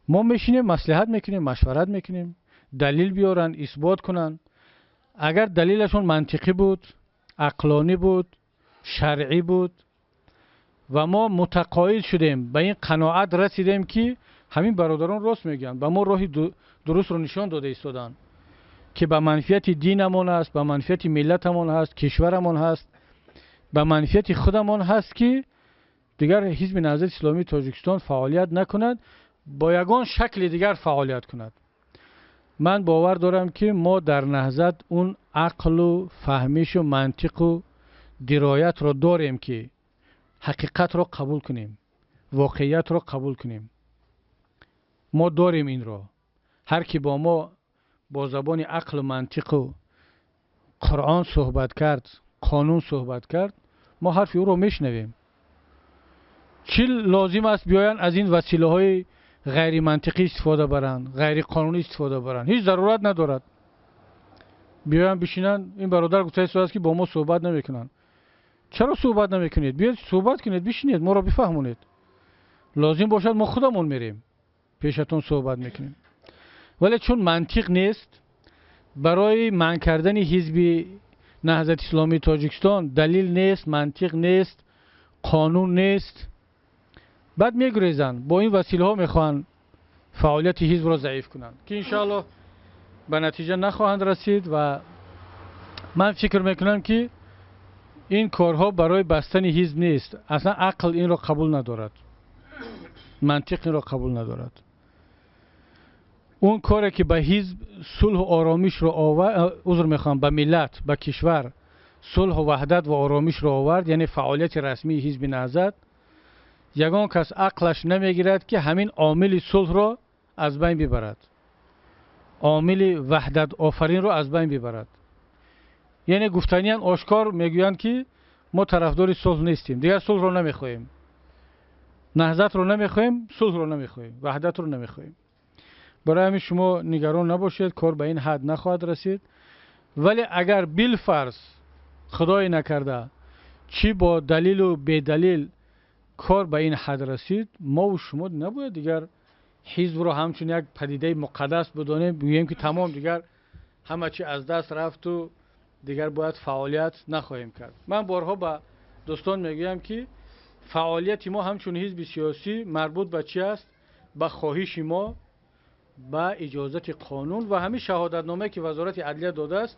мо мешинем, маслиҳат мекунем, машварат мекунем, далил биёранд, исбот кунанд. Агар далилашон мантиқӣ буд, ақлонӣ буд, шаръӣ буд ва мо мутақоид шудем, ба ин қаноат расидем, ки ҳамин бародарон рост мегӯянд, ба мо роҳи дурустро нишон дода истоданд, ки ба манфиати динамон аст, ба манфиати миллатамон ҳаст, кишварамон ҳаст, ба манфиати худамон ҳаст, ки дигар ҳизби Наҳзати Исломии Тоҷикистон фаъолият накунад, бо ягон шакли дигар фаъолият кунад. Ман бовар дорам, ки мо дар Наҳзат он ақлу фаҳмишу мантиқу дироятро дорем, ки ҳақиқатро қабул кунем, воқеиятро қабул кунем. Мо дорем инро. Ҳар ки бо мо бо забони ақлу мантиқу Қуръон суҳбат кард, қонун суҳбат кард, мо ҳарфи ӯро мешунавем. Чӣ лозим аст биёянд аз ин василаҳои ғайримантиқӣ истифода баранд, ғайриқонунӣ истифода баранд? Ҳеҷ зарурат надорад. Биёянд бишинанд. Ин бародар гуфта истодааст, ки бо мо суҳбат намекунанд. Чаро суҳбат намекунед? Биёед суҳбат кунед, бишинед, моро бифаҳмонед. Лозим бошад, мо худамон мерем пешатон суҳбат мекунем. Вале чун мантиқ нест, барои манъ кардани ҳизби Наҳзати Исломии Тоҷикистон далил нест, мантиқ нест, қонун нест, баъд мегурезанд, бо ин василаҳо мехоҳанд фаъолияти ҳизбро заиф кунанд, ки иншоаллоҳ ба натиҷа нахоҳанд расид. Ва ман фикр мекунам, ки ин корҳо барои бастани ҳизб нест. Аслан ақл инро қабул надорад, мантиқ инро қабул надорад. Он коре ки ба ҳизб сулҳу оромишро овард, узр мехоҳам, ба миллат, ба кишвар сулҳу ваҳдат ва оромишро овард, яъне фаъолияти расмии ҳизби Наҳзат, ягон кас ақлаш намегирад, ки ҳамин омили сулҳро аз байн бибарад, омили ваҳдатофаринро аз байн бибарад. Яъне гуфтаниан ошкор мегӯянд, ки мо тарафдори сулҳ нестем, дигар сулҳро намехоҳем, наҳзатро намехоҳем, сулҳро намехоҳем, ваҳдатро намехоҳем. Барои ҳамин шумо нигарон набошед, кор ба ин ҳад нахоҳад расид. Вале агар билфарз, худое накарда, чӣ бо далилу бедалил кор ба ин ҳад расид, мову шумо набояд дигар ҳизбро ҳамчун як падидаи муқаддас бидонем, бигӯем, ки тамом, дигар ҳама чи аз даст рафту дигар бояд фаъолият нахоҳем кард. Ман борҳо ба дӯстон мегӯям, ки фаъолияти мо ҳамчун ҳизби сиёсӣ марбут ба чӣ аст? Ба хоҳиши мо, ба иҷозати қонун ва ҳамин шаҳодатномае, ки Вазорати адлия додааст,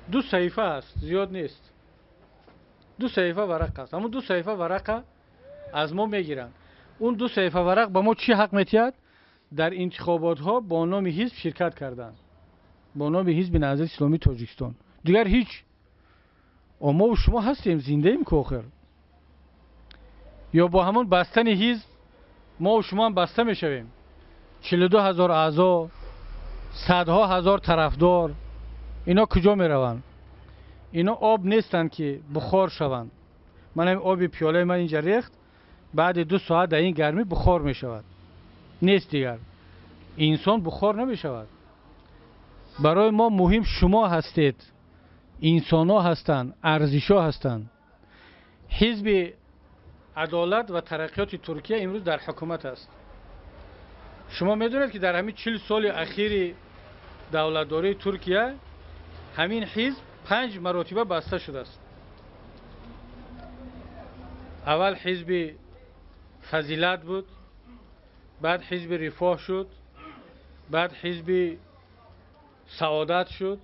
2 саҳифа аст, зиёд нест, 2 саҳифа варақ аст. Ҳамун 2 саҳифа варақа аз мо мегиранд. Он 2 саҳифа варақ ба мо чӣ ҳақ метиҳад? Дар интихоботҳо бо номи ҳизб ширкат кардан, бо номи ҳизби Наҳзати Исломии Тоҷикистон. Дигар ҳеҷ. Мову шумо ҳастем, зиндаем ку охир. Ё бо ҳамон бастани ҳизб мову шумо ҳам баста мешавем? 42 ҳазор аъзо, садҳо ҳазор тарафдор, ино куҷо мераванд? Ино об нестанд, ки бухор шаванд. Ман ҳамин оби пиёлаи ман инҷа рехт, баъди 2 соат дар ин гармӣ бухор мешавад. Нест дигар. Инсон бухор намешавад. Барои мо муҳим шумо ҳастед, инсонҳо ҳастанд, арзишҳо ҳастанд. Ҳизби Адолат ва тараққиёти Туркия имрӯз дар ҳукумат аст. Шумо медонед, ки дар ҳамин 40 соли ахири давлатдории Туркия ҳамин ҳизб 5 маротиба баста шудааст. Аввал ҳизби Фазилат буд, баъд ҳизби Рифоҳ шуд, баъд ҳизби Саодат шуд.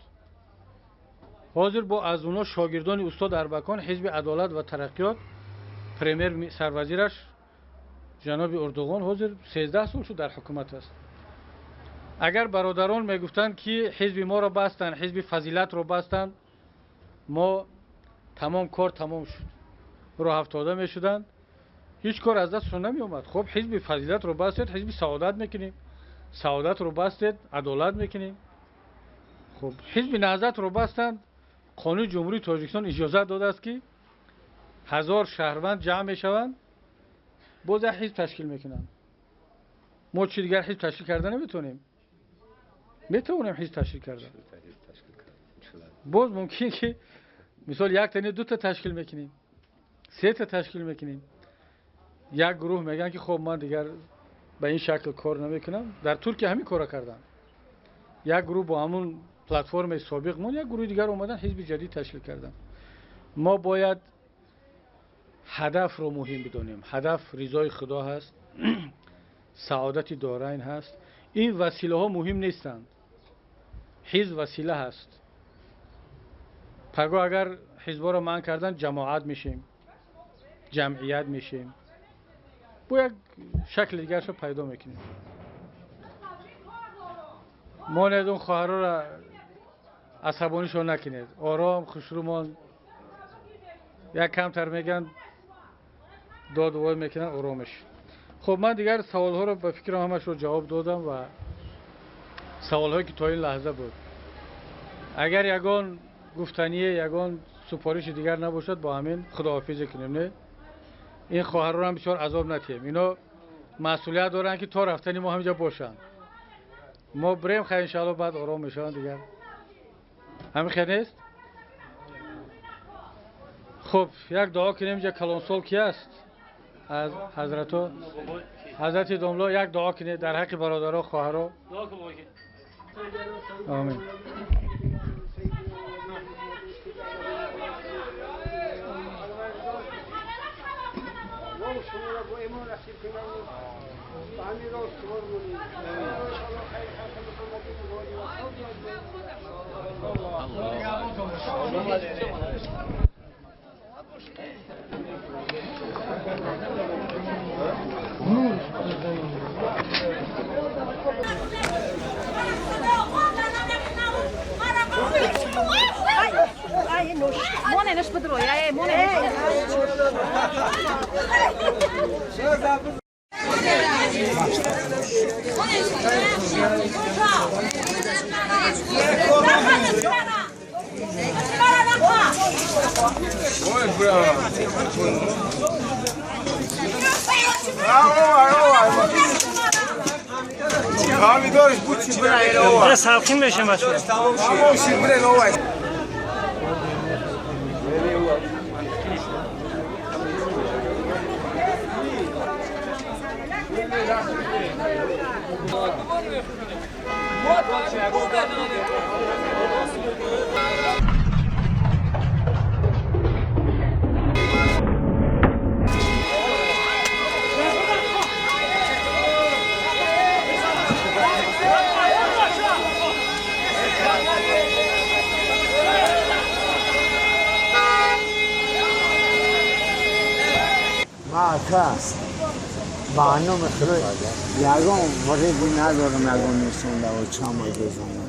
Ҳозир бо аз онҳо шогирдони устод Арбакон ҳизби Адолат ва тараққиёт, премьер сарвазираш ҷаноби Эрдоғон ҳозир 13 сол шуд дар ҳукумат аст. Агар бародарон мегуфтанд, ки ҳизби моро бастанд, ҳизби фазилатро бастанд, мо тамом кор тамом шуд, роҳ афтода мешуданд, ҳеҷ кор аз дастшон намеомад. Хуб, ҳизби фазилатро бастед, ҳизби саодат мекунем, саодатро бастед, адолат мекунем. Хуб, ҳизби наҳзатро бастанд, қонуни ҷумҳурии Тоҷикистон иҷозат додааст, ки 1000 шаҳрванд ҷамъ мешаванд, боз як ҳизб ташкил мекунанд. Мо чӣ дигар ҳизб ташкил карда наметавонем? Метавонем ҳизб ташкил карда. Боз мумкин ки мисол якта не, дута ташкил мекунем, сета ташкил мекунем. Як гурӯҳ мегӯянд, ки хоб, ман дигар ба ин шакл кор намекунам. Дар Туркия ҳамин корро карданд. Як гурӯҳ бо ҳамун платформаи собиқ мон, як гурӯҳи дигар омадан, ҳизби ҷадид ташкил карданд. Мо бояд ҳадафро муҳим бидонем. Ҳадаф ризои Худо ҳаст, саодати дорайн ҳаст. Ин василаҳо муҳим нестанд. Ҳизб васила ҳаст. Паго агар ҳизбҳоро манъ кардан, ҷамоат мешем, ҷамъият мешем, бо як шакли дигаршо пайдо мекунем. Монед, он хоҳарора асабонишон накунед, ором хушрӯмон, як камтар мегӯянд, доду вой мекунанд, оромеш. Хуб, ман дигар саволҳоро ба фикрам ҳамашро ҷавоб додам ва саволҳое ки то ин лаҳза буд. Агар ягон гуфтание, ягон супориши дигар набошад, бо ҳамин худоҳофизӣ кунем. Не, ин хоҳарро ҳам бисёр азоб натиҳем. Ино масъулият доранд, ки то рафтани мо ҳаминҷо бошанд. Мо бирем, хайр, иншоалло, баъд ором мешаванд дигар. Ҳамин хел нест? Хуб, як дуо кунем. Инҷа калонсол ки аст аз ҳазрато? Ҳазрати домло, як дуо кунед дар ҳаққи бародаро, хоҳаро. Омин. Салқин мешам бача. Ака, ба номи Худо, ягон вареди надорам, ягон несонда очама безанам.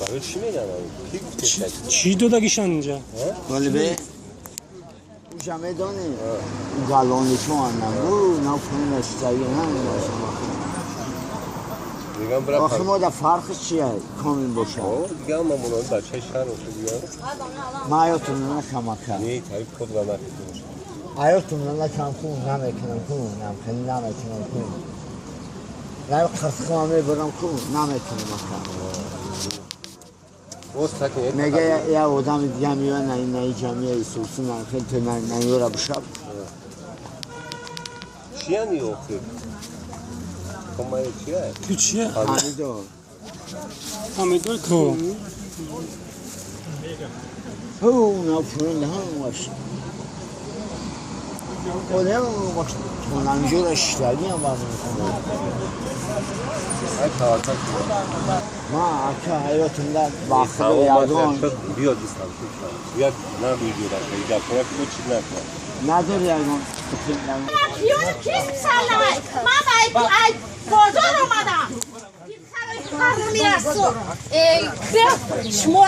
Барои чӣ мегӯянд? Чӣ додагишон инҷа? Вале бе уша медонӣ, галонишон анагу на пунашчаги охи мо да фарқи чия комил бошад? Дига ҳама мунои бачаи шаҳр ошо дига. Ман аётум нанакам, ака. Не, тарип худ ва накунӣ бошад. Аётум нанакам ку, намекунам ку, хеле намекунам ку. Рай қиртиқама мебарам ку, намекунам, ака. Мега я одами дига меояд, на наи ҷамъия исусу, на хеле то наёра бишаб. Чиян охир? Комае чия? Ту чия? Ҳамидор. Ҳамидор ку? Ҳу, на пурин ҳамаш. Одам вақт тонанҷура шиштагиам баъзе мекунам. Ай таваккал кун. Ман, ака, ҳаётимда ба Худо ягон биё дистам, биё, на видео дака, гапҳоя ки чиз накунам. Надори ягон. Пиёни кист салай? Ман ай бозор омадам. Шумо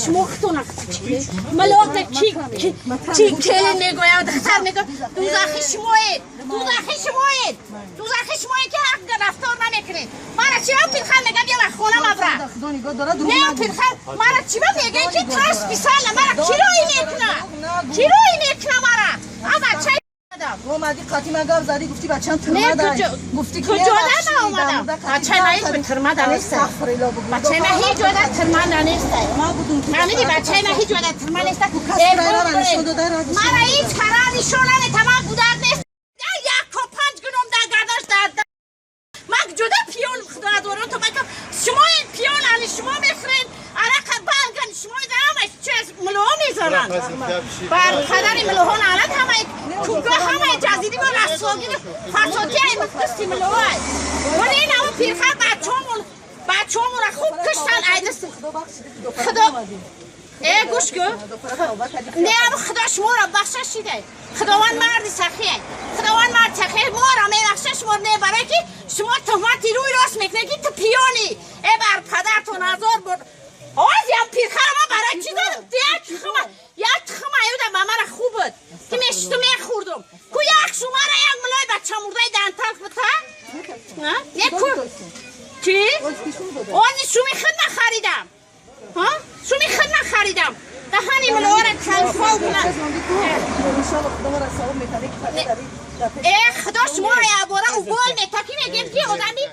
шумо худтона малота ки чи келин мегӯяд, духтар мегӯяд, дузахи шумоед, дузахи шумоед, дузахи шумоед, ки ҳақ рафтор намекунед. Мара чиба пирхал мега, бия хона мабра. Не, пирхал мара чиба мегӯяд, ки тарс писала мара кирои мекуна, кирои мекуна мара. А бачаи омадӣ, қатӣ ман гап задӣ, гуфтӣ бачам тирма дай. Гуфтӣ ки куҷода ман омадам? Бачаи ман ҳеҷ тирма да нест. Бачаи ман ҳеҷ ҷода тирма да нест. Фаҳмидӣ? Бачаи ман ҳеҷ ҷода тирма нест. Мара ҳеҷ кара нишон намета, ман гудак нест. Яко панҷ гуном дар гардаш дар ман ҷуда пиён худоадорон то бакам. Шумо пиён али шумо мехӯред, арақа балган шумо ҳама чиз мулоҳо мезананд. Бар падари мулоҳо лаънат, ҳамаи куга, ҳамаи ҷазиди ва расвогӣ фасодӣ ай дасти мулоҳо. Вале ин ҳама пирхар бачаҳомон, бачаҳомонро хуб куштан ай дасти худо. Э, гӯш кун, не, худо шуморо бахшашида. Худованд марди сахие, худованд марди сахие, моро мебахша, шумо не, барое ки шумо туҳмати рӯи рост мекунед, ки ту пиёнӣ. Э, бар падартон ҳазор бор. Озиям пирхара ма барои чӣ додам? Як тухма, як тухма аюда ба мара хуб буд, ки мешиту мехӯрдум. Ку як шумара як мулои бачамурдаи данталх бута не ку чӣ? Ози шуми худ ма харидам, шуми худ ма харидам. Даҳани мулоора калфол кунад. Э, худо шуморо якбора убол мета, ки мегем, ки одами.